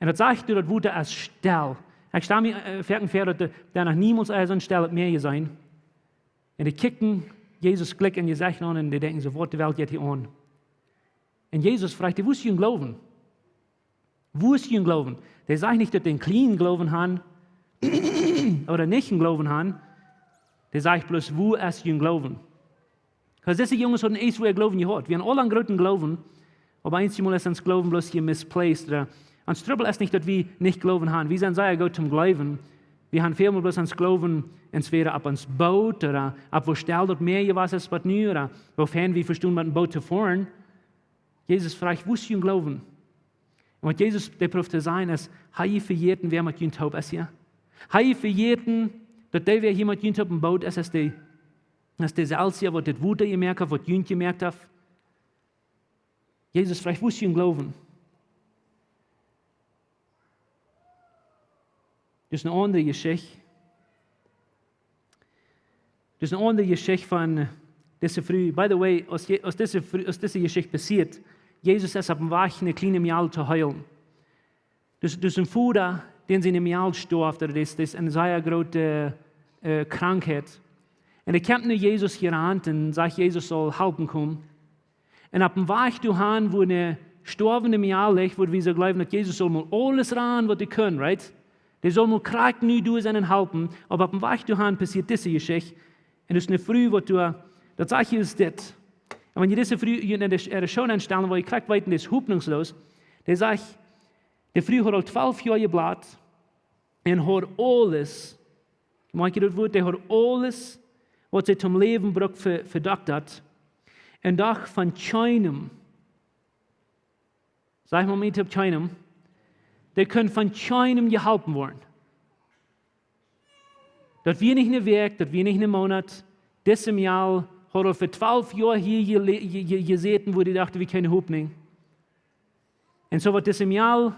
Un daut sajcht, daut Wota es stell. Ekj stal mie, äh, foaken väa, daut dee, dee noch niemols soo stell haud jeseenen. Un dee kjikjen Jesus jlikj em Jesecht aun un dee denkjen soo: "Waut de Welt jeit hia aun?" Un Jesus fruach dee: "Woo es jun Gloowen? Woo es jun Gloowen?" Dee sajcht nich, daut dee een kjlienen Gloowen hauden ooda nich een Gloowen hauden. Dee sajcht bloos: "Woo es jun Gloowen?" 'Cause dise Junges hauden eent, woo äa Gloowen jehaut. Wie haben aula een grooten Gloowen, oba eenjemol es ons Gloowen bloos hia misplaced. Ooda ons Trubbel es nich, daut wie nich Gloowen haben. Wie sent sea goot toom jleewen. Wie haben väl mol bloos ons Gloowen entwäda opp ons Boot ooda opp woo stell daut Mäa jewast es waut nu, ooda woo fein wie vestonen met een Boot to foaren. Jesus fruach: "Woo es jun Gloowen?" Un waut Jesus dee proowt to sajen es: "Hab jie vejäten, wäa met junt toop es hia? Hab jie vejäten, daut dee, wäa hia met junt opp em Boot es, es dee, es deeselwja, waut dit Wota jemoakt haft, waut junt jemoakt haft?" Jesus fruach: "Woo es jun Gloowen?" Daut es eene aundre Jeschicht. Daut es eene aundre Jeschicht von, äh, dise Fru. By the way, aus, Je-, aus dise Fru, aus dise Jeschicht passieet, Jesus es opp dän Wajch, eene kjliene Mejal to heelen. Daut, daut es een Voda, dän siene Mejal storf, daut es, daut es eene sea groote, äh, Krankheit. Un hee kjemt no Jesus jerant un sajcht, Jesus saul halpen komen. Un opp dän Wajch doahan, wua eene storwende Mejal licht, wua wie soo jleewen, daut Jesus saul mol aules doonen, waut hee kaun, right? Dee saul mol krakjt nu doa sennen un halpen, oba opp dän Wajch doahan passieet dise Jeschicht. Un daut es eene Fru, waut doa, daut sajcht Jesus dit. Un wan jie dise Fru hia en de, en de Show nenstalen, woa jie krakjt weeten, dee es hopninjsloos. Dee sajcht, de Fru haud aul twalf Joa jebloot un haud aules, moakj jie daut Wuat, dee haud aules, waut see toom Läwen brukt, ve-, vedoktat. Un docht von kjeenem, saj mau met, opp kjeenem, dee kunn von kjeenem jeholpen woaren. Daut wia nich eene Wäakj, daut wia nich een Moonat, dise Mejal haud aul fa twalf Joa hia jele-, je-, je-, jesäten, wua dee docht, wie kjennen Hopninj. Un soo waut dise Mejal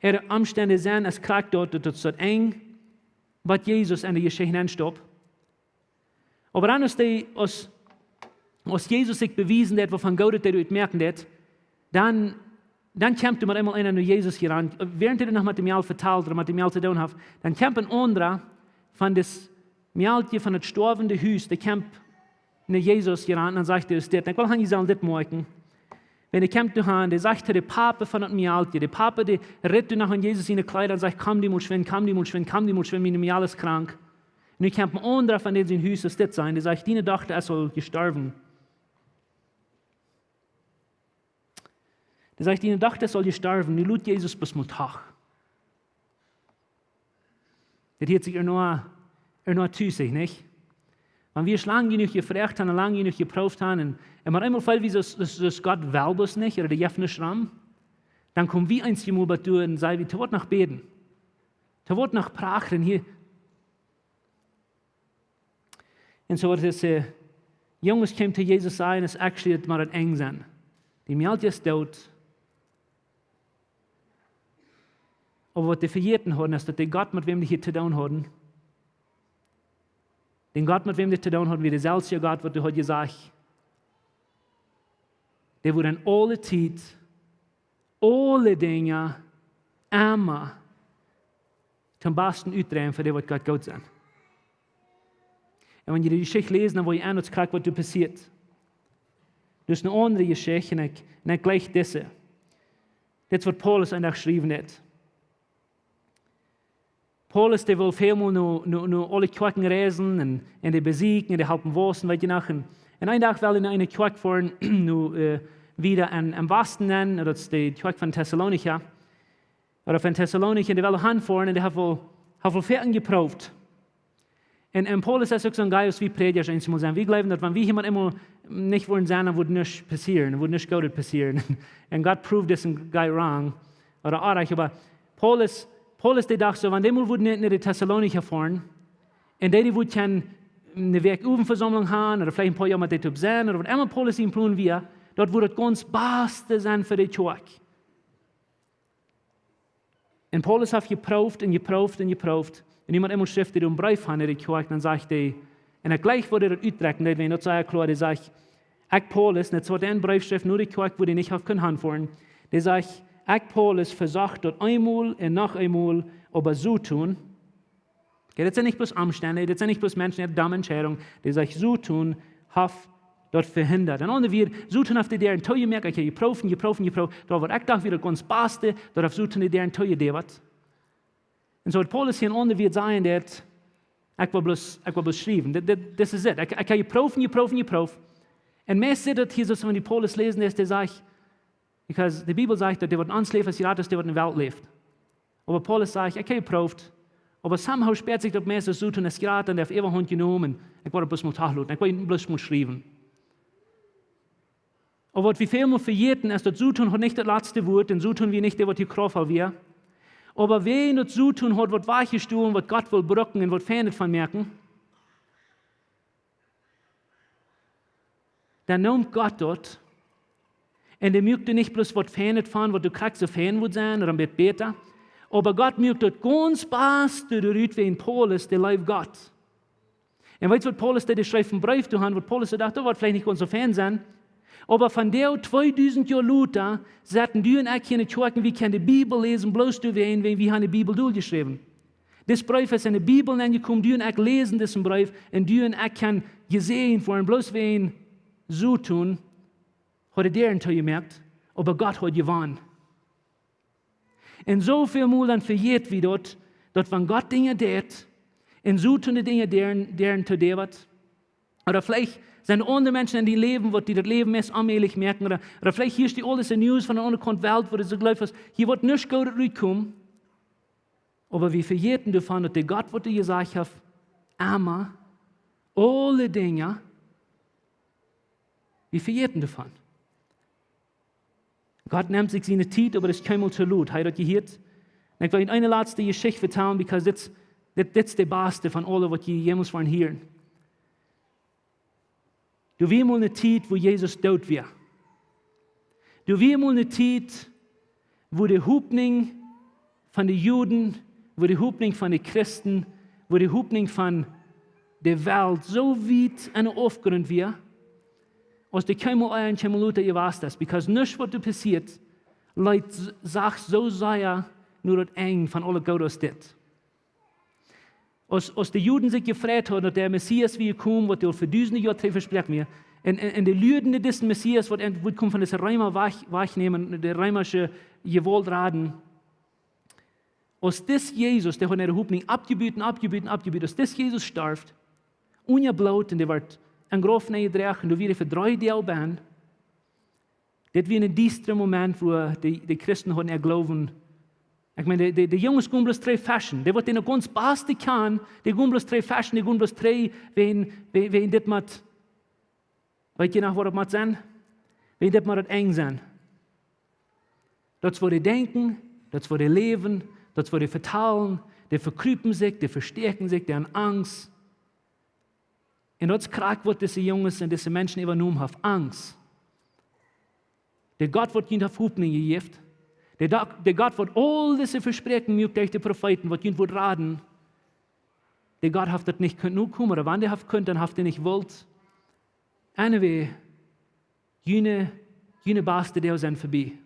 äare Omstend sent, es krakjt daut, daut, daut es daut Enj, waut Jesus en de Jeschicht nenstopt. Oba dan aus dee, aus, aus Jesus sikj bewiesen deed, woo von Goodet dee doa utmoaken deed, dan, dan kjemt doa met eemol eena no Jesus jerant. Wäarent hee noch met de Mejal vetalt ooda met de Mejal to doonen haft, dan kjemt een aundra von daut Mejalkje von daut storwende Hus, dee kjemt no Jesus jerant un dan sajcht hee: "Dit, ekj well han, jie sellen dit moakjen." Wan hee kjemt doahan, dee sajcht to dän Papa von daut Mejalkje, de Papa, dee rit doa noch aun Jesus siene Kjleeda un sajcht: "Komm du mol schwind, komm du mol schwind, komm du mol schwind, mien Mejal es krank." Un nu kjemt een aundra von dän sien Hus, aus dit sent, dee sajcht: "Diene Dochta es aul jestorwen." Dee sajcht: "Diene Dochta es aul jestorwen, nu lot Jesus bloos mol doch." Dit hieet sikj ea no, ea no tus, nich? Wan wie lang jenuach jefroacht haben un lang jenuach jeprooft haben un, un met eemol feelen wie, daut, daut, daut Gott well bloos nich, ooda dee jeft nuscht rom, dan komen wie eenjemol bat doa un sajen wie: "Waut noch bäden? Waut noch prachen hia?" Un soo waut dise, äh, Junges kjeemen to Jesus sajen, es actually, daut mott daut Enj sennen. De Mejal es doot. Oba waut dee vejäten hauden, es daut de Gott, met wäm dee hia to doonen hauden, de Gott, met wäm dee to doonen hauden, wia deeselwja Gott, waut dee haud jesajcht, dee woat en aule Tiet, aule Dinja, emma toom Basten utdreien fa dee, waut Gott goot sent. Un wan jie de Jeschicht läsen, dan woa jie aun daut krakjt, waut doa passieet. Daut es eene aundre Jeschicht un ekj, un ekj jlikj dise. Dit es waut Paulus een Dach schriewen deed. Paulus, dee wull väl mol no, no, no aule Kjoakjen reisen un, un dee besieekjen un dee halpen wausen, weet jie noch. Un, un een Dach wull hee no eene Kjoakj foaren, no, äh, wieda aun, aum Wasten aun, daut es de Kjoakj von Tessalonicha. Ooda von Tessalonicha, un dee wull han foaren un dee haud aul, haud aul väl jeprooft. Un, un Paulus es uk soon guy, aus wie Prädjasch eenjemol sent. Wie jleewen, daut wan wie hia mau eemol nich woaren sennen, dan woat nuscht passieren, dan woat nuscht Goodet passieren. Un Gott proved disen guy wrong. Ooda oajch, oba Paulus, Paulus, dee docht soo, wan dee mol wudd no, no de Tessalonicha foaren, un dee, dee wudd kjennen ne Wäakj Owentvesaumlunk han, ooda veleicht een poa Joa met dee toop sennen, ooda waut emma Paulus sien Plon wia, daut wudd daut gaunz baste sennen fa de Kjoakj. Un Paulus haft jeprooft un jeprooft un jeprooft. Un jemaunt emol schrift dee een Breef aun de Kjoakj, dan sajcht dee, un ekj jleich, woo dee daut utdrekjen deed, wiels daut sea kloa, dee sajcht: "Ekj Paulus," un daut es waut een Breef schrift no de Kjoakj, wua dee nich haft kunnen aunfoaren. Dee sajcht: "Ekj Paulus vesocht daut eemol un noch eemol, oba Soton," okay, daut sent nich bloos Omstend, daut sent nich bloos Menschen äare domme Entscheidunk. Dee sajcht: "Soton haft daut vehindat." Un aundre Wieed, Soton haft de Däaren toojemoakt, ekj hab jeprooft un jeprooft un jeprooft. Daut waut ekj docht wia daut gaunz baste, daut haft Soton de Däaren toojedäwat. Un soo waut Paulus hia een aundre Wieed sajen deed, ekj well bloos, ekj well bloos schriewen. Dit, dit, this is it. Ekj, ekj hab jeprooft un jeprooft un jeprooft. Un meist sitt daut hia soo, wan du Paulus läsen deist, dee sajcht, because de Bibel sajcht, daut dee waut en ons läft es jrata aus dee waut en de Welt läft. Oba Paulus sajcht, ekj hab jeprooft, oba somehow spieet sikj daut meist aus Soton es jrata un dee haft Äwahaunt jenomen. Ekj well daut bloos mol toloten, ekj well bloos mol schriewen. Oba waut wie välmol vejäten es, daut Soton haud nich daut latste Wuat un Soton wia nich dee, waut hia Krauft haud wia. Oba wäajen daut Soton haud waut wajchjestolen, waut Gott wull brucken un waut Feinet von moaken, dan neem Gott daut. Un dee muak doa nich bloos waut Feinet von, waut doa krakjt soo fein wudd sennen, ooda een bät bäta. Oba Gott muak daut gaunz baste doarut, wäajen Paulus, dee leeft Gott. Un weetst waut Paulus deed? Dee schreef een Breef doa han, waut Paulus docht, daut woat veleicht nich gaunz soo fein sennen. Oba vondoag, tweedusent Joa lota, setten du un ekj hia en de Kjoakj un wie kjennen de Bibel läsen, bloos doawäajen, wäajen wie han de Bibel doljeschräwen. Dis Breef es en de Bibel nenjekomen, du un ekj läsen disen Breef, un du un ekj kjennen jesäajent woaren, bloos wäajen Soton haud de Däaren toojemoakt, oba Gott haud jewonnen. Un soo väl mol dan vejät wie daut, daut wan Gott Dinja deit, un Soton de Dinja deit, deit to dee waut. Ooda veleicht sent aundre Menschen en dien Läwen, waut die daut Läwen meist onmäajlich moaken. Ooda, ooda veleicht hieescht du aules en News von de aundre Kaunt Welt, wua du soo jleefst, hia woat nuscht Goodet rutkomen. Oba wie vejäten doavon, daut de Gott, waut doa jesajcht haft, emma, aule Dinja, wie vejäten doavon. Gott nemt sikj siene Tiet, oba daut es kjeenmol too lot. Hab jie daut jehieet? Un ekj well eene latste Jeschicht vetalen, because dit, dit, dit es de baste von aule, waut jie jemols woaren hieren. Doa wia mol ne Tiet, wua Jesus doot wia. Doa wia mol ne Tiet, wua de Hopninj von de Juden, wua de Hopninj von de Christen, wua de Hopninj von de Welt soo wiet en de Aufgrunt wia, aus dee kjeenmol ea un kjeenmol lota jewast es, because nuscht, waut doa passieet, leet, sach soo sea no daut Enj von aule Goodet aus dit. Aus, aus de Juden sikj jefreit hauden, daut de Messias wia jekomen, waut dee aul fa dusende Joa trigj vespräakjen wia, un, un, un dee luaden disen Messias, waut en, waut kjeem von dise Reema wajch, wajchnämen, de reemische Jewault raden. Aus dis Jesus, dee haud äare Hopninj oppjebut un oppjebut un oppjebut, aus dis Jesus storf, unja Bloot, un dee wort em Grauf nenjedroagen, un doa wia hee fa dree Doag benn, dit wia een diestra Moment, wua de, de Christen hauden äa Gloowen. Ekj meen, de, de, de Junges gonen bloos trigj feschen. Dee waut dee noch gaunz baste kjanen, dee gonen bloos trigj feschen, dee gonen bloos trigj, wäajen, wäajen, wäajen dit mott, weet jie noch, waut daut mott sennen? Wäajen dit mott daut Enj sennen. Daut es, waut dee denkjen, daut es, waut dee läwen, daut es, waut dee vetalen, dee vekrupen sikj, dee vestäakjen sikj, dee han Angst. Un daut es krakjt, waut dise Junges un dise Menschen äwajenomen haft, Angst. De Gott, waut junt haft Hopninj jejäft, de, de Gott, waut aul dise Vespräakjen muak derch de Profeeten, waut junt wudd raden, de Gott haft daut nich kunt nokomen, ooda wan dee haft kunt, dan haft dee nich wult. Anyway, june, june baste Doag sent vebie.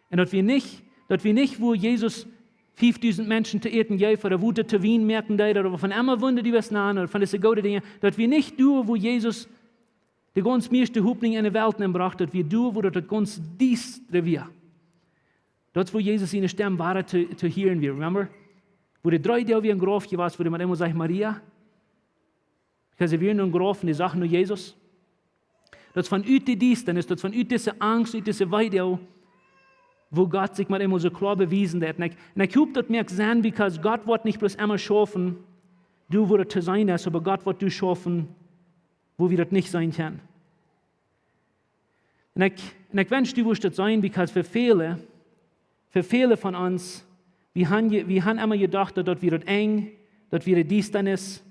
Un daut wia nich, daut wia nich, wua Jesus fiefdusent Menschen to äten jeef, ooda Wota to Wien moaken deed, ooda von emma Wunda, dee wia, ooda von dise goode Dinja. Daut wia nich doa, wua Jesus de gaunz mieeschte Hopninj en de Welt nenbrocht, daut wia doa, wua daut gaunz diestra wia. Daut es, wua Jesus siene Stemm wada to, to hieren wia, remember? Wua dee dree Doag wia em Grauf jewast, wua dee met eemol sajcht: "Maria." Because see wieren em Grauf un dee sagen no Jesus. Daut es von ut de Diestanis, daut es von ut dise Angst, ut dise Weedoag, wua Gott sikj met eemol soo kloa bewiesen deed. Un ekj, un ekj hop, daut moakt Senn, because Gott woat nich bloos emma schaufen, doa wua daut to seenen es, oba Gott woat doa schaufen, wua wie daut nich seenen kjennen. Un ekj, un ekj wensch, du wurscht daut seenen, because fa väle, fa väle von ons, wie han je, wie han emma jedocht, daut, daut wia daut Enj, daut wia de Diestanis,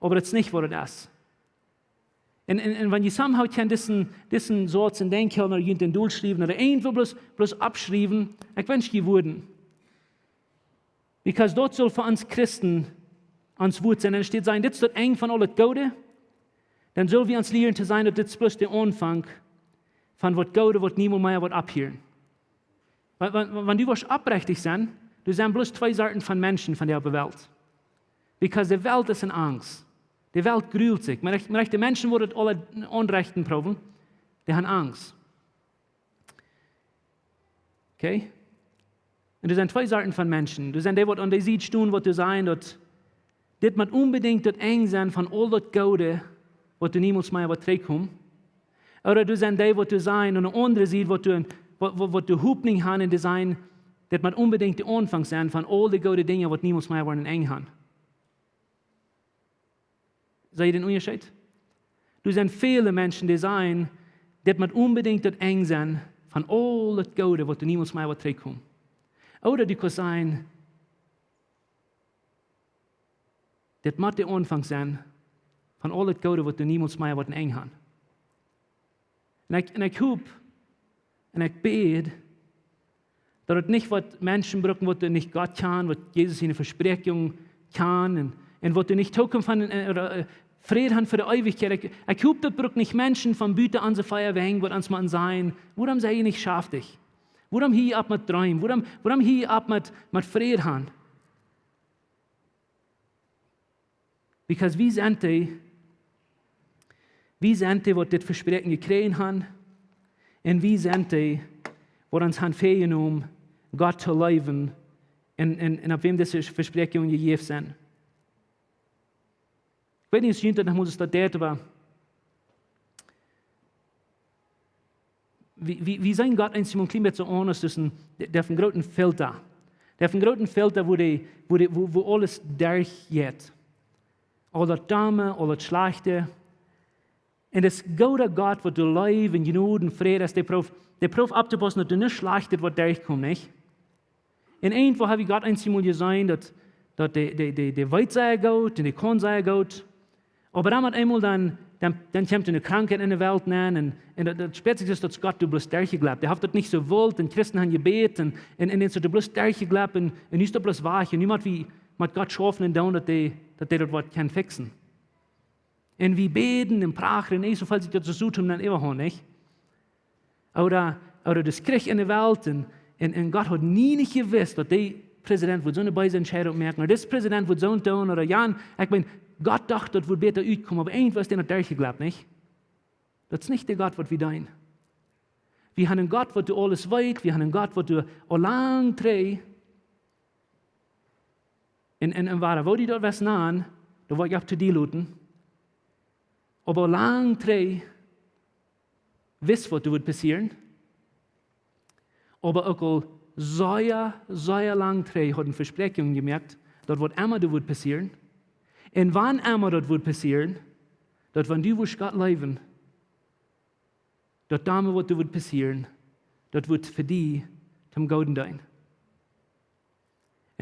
Oba daut es nich waut daut es. Un, un, un wan jie somehow kjennen disen, disen Sauz en Denkjhoolen, ooda junt en Dol schriewen, ooda irjentwoo bloos, bloos oppschriewen, ekj wensch jie wudden. Because daut saul fa ons Christen ons Wuat sennen. Un enne Städ sajen, dit es daut Enj von aul daut Goode, dan sell wie ons lieren to seenen, daut dit es bloos de Aunfank von waut Goode, waut niemols mea woat opphieren. Wan, wan, wan du woascht oprechtich sennen, doa sent bloos twee Sorten von Menschen vondoag opp de Welt. Because de Welt es en Angst. De Welt grult sikj. Mau wan de Menschen, waut daut aule aunrechten proowen, dee haben Angst. Okay? Un doa sent twee Sorten von Menschen. Doa sent dee, waut aun de Sied stonen, waut doa sajen, daut dit mott onbedinjt daut Enj sennen von aul daut Goode, waut doa niemols mea woat trigjkomen. Ooda doa sent dee, waut doa sajen, aun de aundre Sied, waut doa, waut, waut, waut doa Hopninj haben un dee sajen, dit mott onbedinjt de Aunfank sennen von aul de goode Dinja, waut niemols mea woaren en Enj haben. Seht jie dän Unjascheet? Doa sent väle Menschen, dee sajen, dit mott onbedinjt daut Enj sennen von aul daut Goode, waut doa niemols mea woat trigjkomen. Ooda du kaust sajen, dit mott de Aunfank sennen von aul daut Goode, waut doa niemols mea woat en Enj haben. Un ekj, un ekj hop, un ekj bäd, daut et nich waut Menschen brucken, waut doa nich Gott kjanen, waut Jesus siene Vespräakjunk kjanen, un, un waut doa nich Tookunft haben, un, un, ooda, äh, Fräd haben fa de Eewichkjeit. Ekj, ekj hop, daut brukt nich Menschen von buten onse vea Wenj, waut ons motten sajen, wuarom sie jie nich schaftich? Wuarom hia opp met dreemen? Wuarom, wuarom hia opp met, met Fräd haben? Because wie sent dee, wie sent dee, waut dit Vespräakjen jekjräajen haben, un wie sent dee, waut ons haben väajenomen, Gott to leewen, un, un, un opp wäm dise Vespräakjunk jejäft sent. Ekj weet nich, aus junt daut noch mol soo daut deit, oba wie, wie, wie seenen Gott eensjemol een kjlien bät soo aun aus, dee, dee haft een grooten Filter. Dee haft een grooten Filter, wua dee, wua dee, wua, wua aules derchjeit. Aul daut Domme, aul daut Schlajchte. Un dis gooda Gott, waut doa Leew un Jnod un Fräd es, dee prooft, dee prooft opptopaussen, daut doa nuscht Schlajchtet woat derchkomen, nich? Un irjentwoo hab ekj Gott eensjemol jeseenen, daut, daut dee, dee, dee, dee weet sea goot un dee kaun sea goot. Oba dan met eemol dan, dan, dan kjemt eene Krankheit en de Welt nenn un, un daut, daut spieet sikj soo, daut Gott doa bloos derchjejlept. Dee haft daut nich soo jewult un Christen haben jebät un, un, un es doa bloos derchjejlept un, un nu es daut bloos wajch un nu mott wie met Gott schaufen un doonen, daut dee, daut dee daut woat kjennen fixen. Un wie bäden un prachen un soo fält sikj daut soo tom dan äwahaulen, nich? Ooda, ooda dis Kjrich en de Welt un, un, un Gott haud nie nich jewist, daut dee Präsident wudd soone beese Entscheidunk moaken, ooda dis Präsident wudd soont doonen, ooda jan, ekj meen, Gott docht, daut wudd bäta utkomen, oba irjentwoo es dee noch derchjejlept, nich? Daut es nich de Gott, waut wie deenen. Wie haben een Gott, waut doa aules weet, wie haben een Gott, waut doa aul lang trigj un, un, un wia, woo dee daut wist, na, doa woa ekj opp to die loten. Oba aul lang trigj wist, waut doa wudd passieren. Oba uk aul sea, sea lang trigj haud eene Vespräakjunk jemoakt, daut waut emma doa wudd passieren, un wan emma daut wudd passieren, daut wan du wurscht Gott leewen, daut doamet waut doa wudd passieren, daut wudd fa die tom Gooden deenen.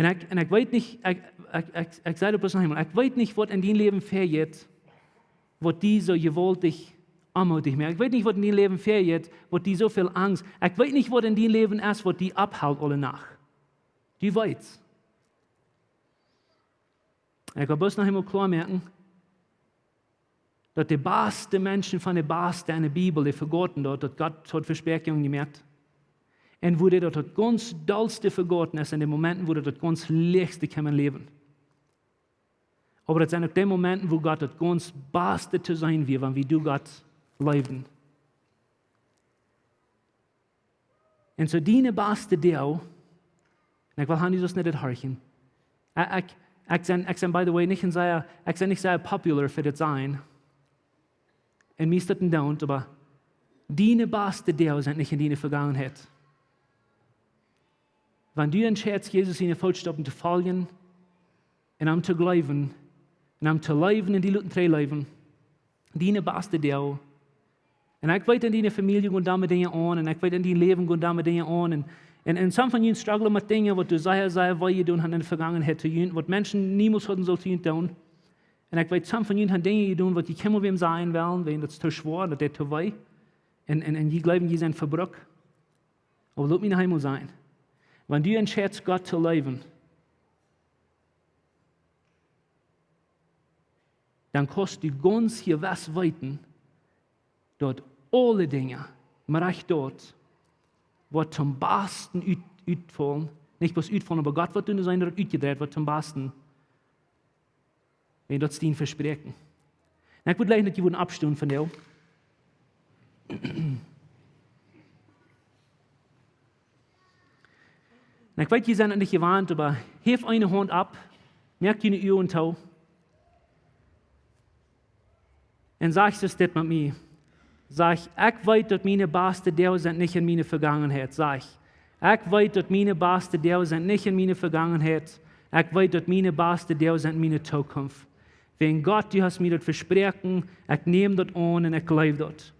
Un ekj, un ekj weet nich, ekj, ekj, ekj, ekj saj daut bloos noch eemol, ekj weet nich, waut en dien Läwen väajeit, waut die soo jewaultich onmootich moakt. Ekj weet nich, waut en dien Läwen väajeit, waut die soo väl Angst. Ekj weet nich, waut en dien Läwen es, waut die opphelt aule Nacht. Du weetst. Un ekj well bloos noch eemol kloa moaken, daut de baste Menschen von de baste en de Bibel, dee vegauten daut, daut Gott haud Vespräakjungen jemoakt. Un woo dee daut, daut gaunz dollste vegauten es en de Momenten, woo daut, daut gaunz lichtste kjeem em Läwen. Oba daut sent uk de Momenten, woo Gott daut gaunz baste to seenen wia, wan wie doa Gott leewden. Un soo diene baste Doag, un ekj well han, du sust no dit horchen. Ekj, ekj, ekj sie, ekj sie, by the way, nich een sea, ekj sie nich sea popular fa dit sennen. Un mie es daut een Doont, oba diene baste Doag sent nich en diene Vegangenheit. Wan du entscheidst, Jesus siene Footstoppen to foljen, un am to jleewen, un am to leewen un die loten trigj leewen, diene baste Doag. Un ekj weet, en diene Famielje gonen doamet Dinja aun, un ekj weet, en dien Läwen gonen doamet Dinja aun, un, un, un some von junt strugglen met Dinja, waut du sea, sea wee jedonen hast en de Vegangenheit to junt, waut Menschen niemols hauden sullen to junt doonen. Un ekj weet, some von junt han Dinja jedonen, waut jie kjeenmol wäm sajen wellen, wäajen daut es too schwoa, daut deit too wee. Un, un, un jie jleewen, jie sent vebrukt. Oba lot mie noch eemol sajen. Wan du entscheidst, Gott to leewen, dan kaust du gaunz jewess weeten, daut aule Dinja, mau rajcht daut, waut toom basten ut-, utfaulen, nich bloos utfaulen, oba Gott woat doonen, daut utjedreit woat toom basten, wan daut es dien Vespräakjen. Un ekj wudd jleichen, daut jie wudden oppstonen von doa. Un ekj weet, jie sent daut nich jewant, oba häw eene Haunt opp, moak june Uagen too. Un saj soo dit met mie. Saj: "Ekj weet, daut miene baste Doag sent nich en miene Vegangenheit." Saj: "Ekj weet, daut miene baste Doag sent nich en miene Vegangenheit. Ekj weet, daut miene baste Doag sent en miene Tookunft. Wäajen Gott, du hast mie daut vesproaken, ekj näm daut aun un ekj jleew daut."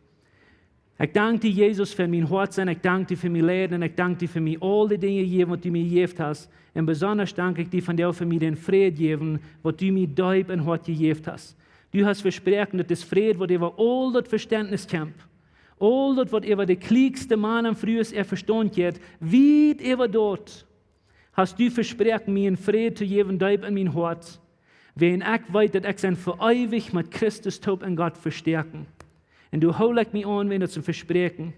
Ekj dank die, Jesus, fa mien Hoat sennen. Ekj dank die fa mien Läwen. Ekj dank die fa mie aul dee Dinja jäwen, waut du mie jejäft hast. Un besonda dank ekj die vondoag fa mie dän Fräd jäwen, waut du mie deep em Hoat jejäft hast. Du hast vesproaken, daut es Fräd, waut äwa aul daut Vestentnis kjemt. Aul daut, waut äwa de kjlienste Mana un Frues äa Vestaunt jeit, wiet äwa daut hast du vesproaken, mie een Fräd to jäwen, deep en mien Hoat. Wäajen ekj weet, daut ekj sie fa eewich met Christus toop en Gott vestoaken. Un doa hool ekj mie aun, wäajen daut es een Vespräakjen.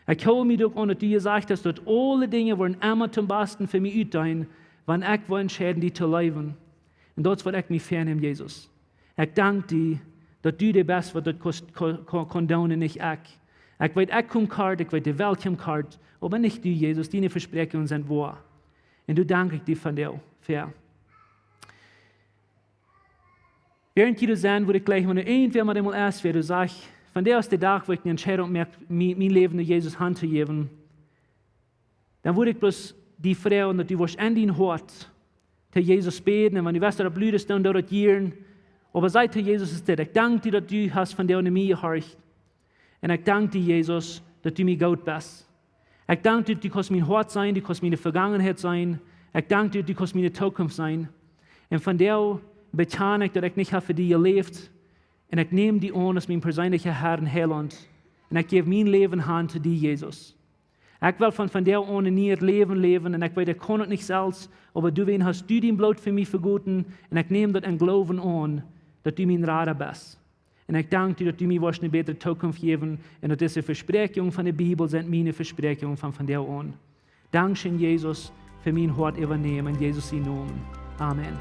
Ekj hool mie uk aun, daut du jesajcht hast, daut aule Dinja woaren emma toom basten fa mie utdreien, wan ekj woa entscheiden, die to leewen. Un daut es, waut ekj mie väanäm, Jesus. Ekj dank die, daut du de best, waut daut kaust, kaun, kaun, kaun doonen, nich ekj. Ekj weet, ekj kom kort, ekj weet, de Welt kjemt kort, oba nich du, Jesus, diene Vespräakjungen sent woa. Un doa dank ekj die vondoag fäa. Wäarent jie doa sent, wudd ekj jleichen, wan irjentwäa mau eemol ieescht wada sajcht: "Vondoag es de Dach, wua ekj eene Entscheidunk moak, mie-, mien Läwen no Jesus hantojäwen." Dan wudd ekj bloos die froagen, daut du wurscht en dien Hoat to Jesus bäden. Un wan du west daut opp ludes doonen, doo daut jieren. Oba saj to Jesus, es dit: "Ekj dank die, daut du hast vondoag no mie jehorcht. Un ekj dank die, Jesus, daut du mie goot best. Ekj dank die, daut du kaust mien Hoat seenen, du kaust miene Vegangenheit seenen. Ekj dank die, daut du kaust miene Tookunft seenen. Un vondoag bekjan ekj, daut ekj nich hab fa die jeläft. Un ekj näm die aun aus mien perseenlicha Herr un Heilaunt. Un ekj jäw mien Läwen han to die, Jesus. Ekj well von vondoag aun een nieet Läwen läwen. Un ekj weet, ekj kaun daut nich selfst, oba du, wäajen hast du dien Bloot fa mie vegoten. Un ekj näm daut em Gloowen aun, daut du mien Rada best. Un ekj dank die, daut du mie wurscht eene bätre Tookunft jäwen. Un daut dise Vespräakjungen von de Bibel sent miene Vespräakjungen von vondoag aun." Dankscheen, Jesus, fa mien Hoat äwanämen. En Jesus sienen Nomen. Amen.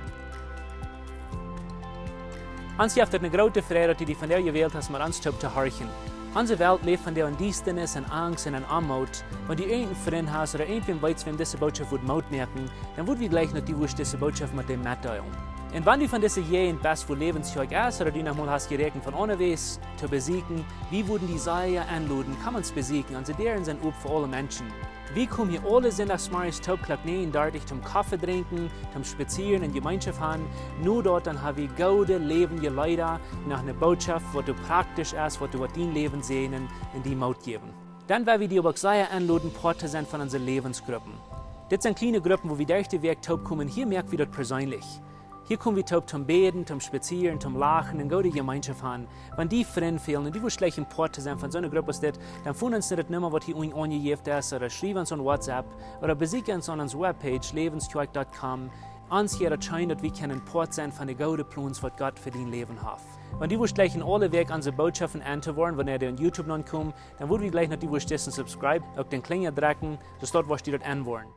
Ons jeft daut eene groote Freid, daut du die vondoag jewält hast, met ons toop to horchen. Onse Welt läft vondoag en Diestanis, en Angst un en Oamoot. Wan du irjent een Frint hast ooda irjentwäm weetst, wäm dise Norecht wudd Moot moaken, dan wudd wie jleichen, daut du wurscht dise Norecht met dee metdeelen. Un wan du von dise Jäajent best, wua Läwens Kjoakj es, ooda du noch mol hast jeräakjent von aundawäajes to besieekjen, wie wudden die sea enloden, komm ons besieekjen. Onse Däaren sent op fa aule Menschen. Wie komen hia aule Sindachsmorjes toop Klock näajen dartich toom Koffe drinkjen, toom spazieren un Jemeenschoft han. No daut dan ha wie goode läwendje Leeda, noch eene Norecht, waut doa praktisch es, waut doa woat dien Läwen säajnen un die Moot jäwen. Dan well wie die uk sea enloden, Poat to sennen von onse Läwensgruppen. Dit sent kjliene Gruppen, wua wie derch de Wäakj toop komen. Hia moak wie daut perseenlich. Hia kom wie toop toom bäden, toom spazieren, toom lachen un goode Jemeenschoft han. Wan die Frind fälen un du wurscht jleichen Poat to sennen von soone Grupp aus dit, dan foon ons no de Numma, waut hia unjen aunjejäft es, ooda schriew ons aun WhatsApp, ooda besieekj ons aun onse Webpage, läwenskjoakj dot com. Ons wudd daut scheen, daut wie kjennen Poat sennen von de goode Plons, waut Gott fa dien Läwen haft. Wan du wurscht jleichen aule Wäakj onse Norechten auntohieren, wanea dee aun YouTube nopp komen, dan wudd wie jleichen, daut du wurscht disen Subscribe, uk dän Klinja drekjen, soo daut du wurscht daut enwoaren.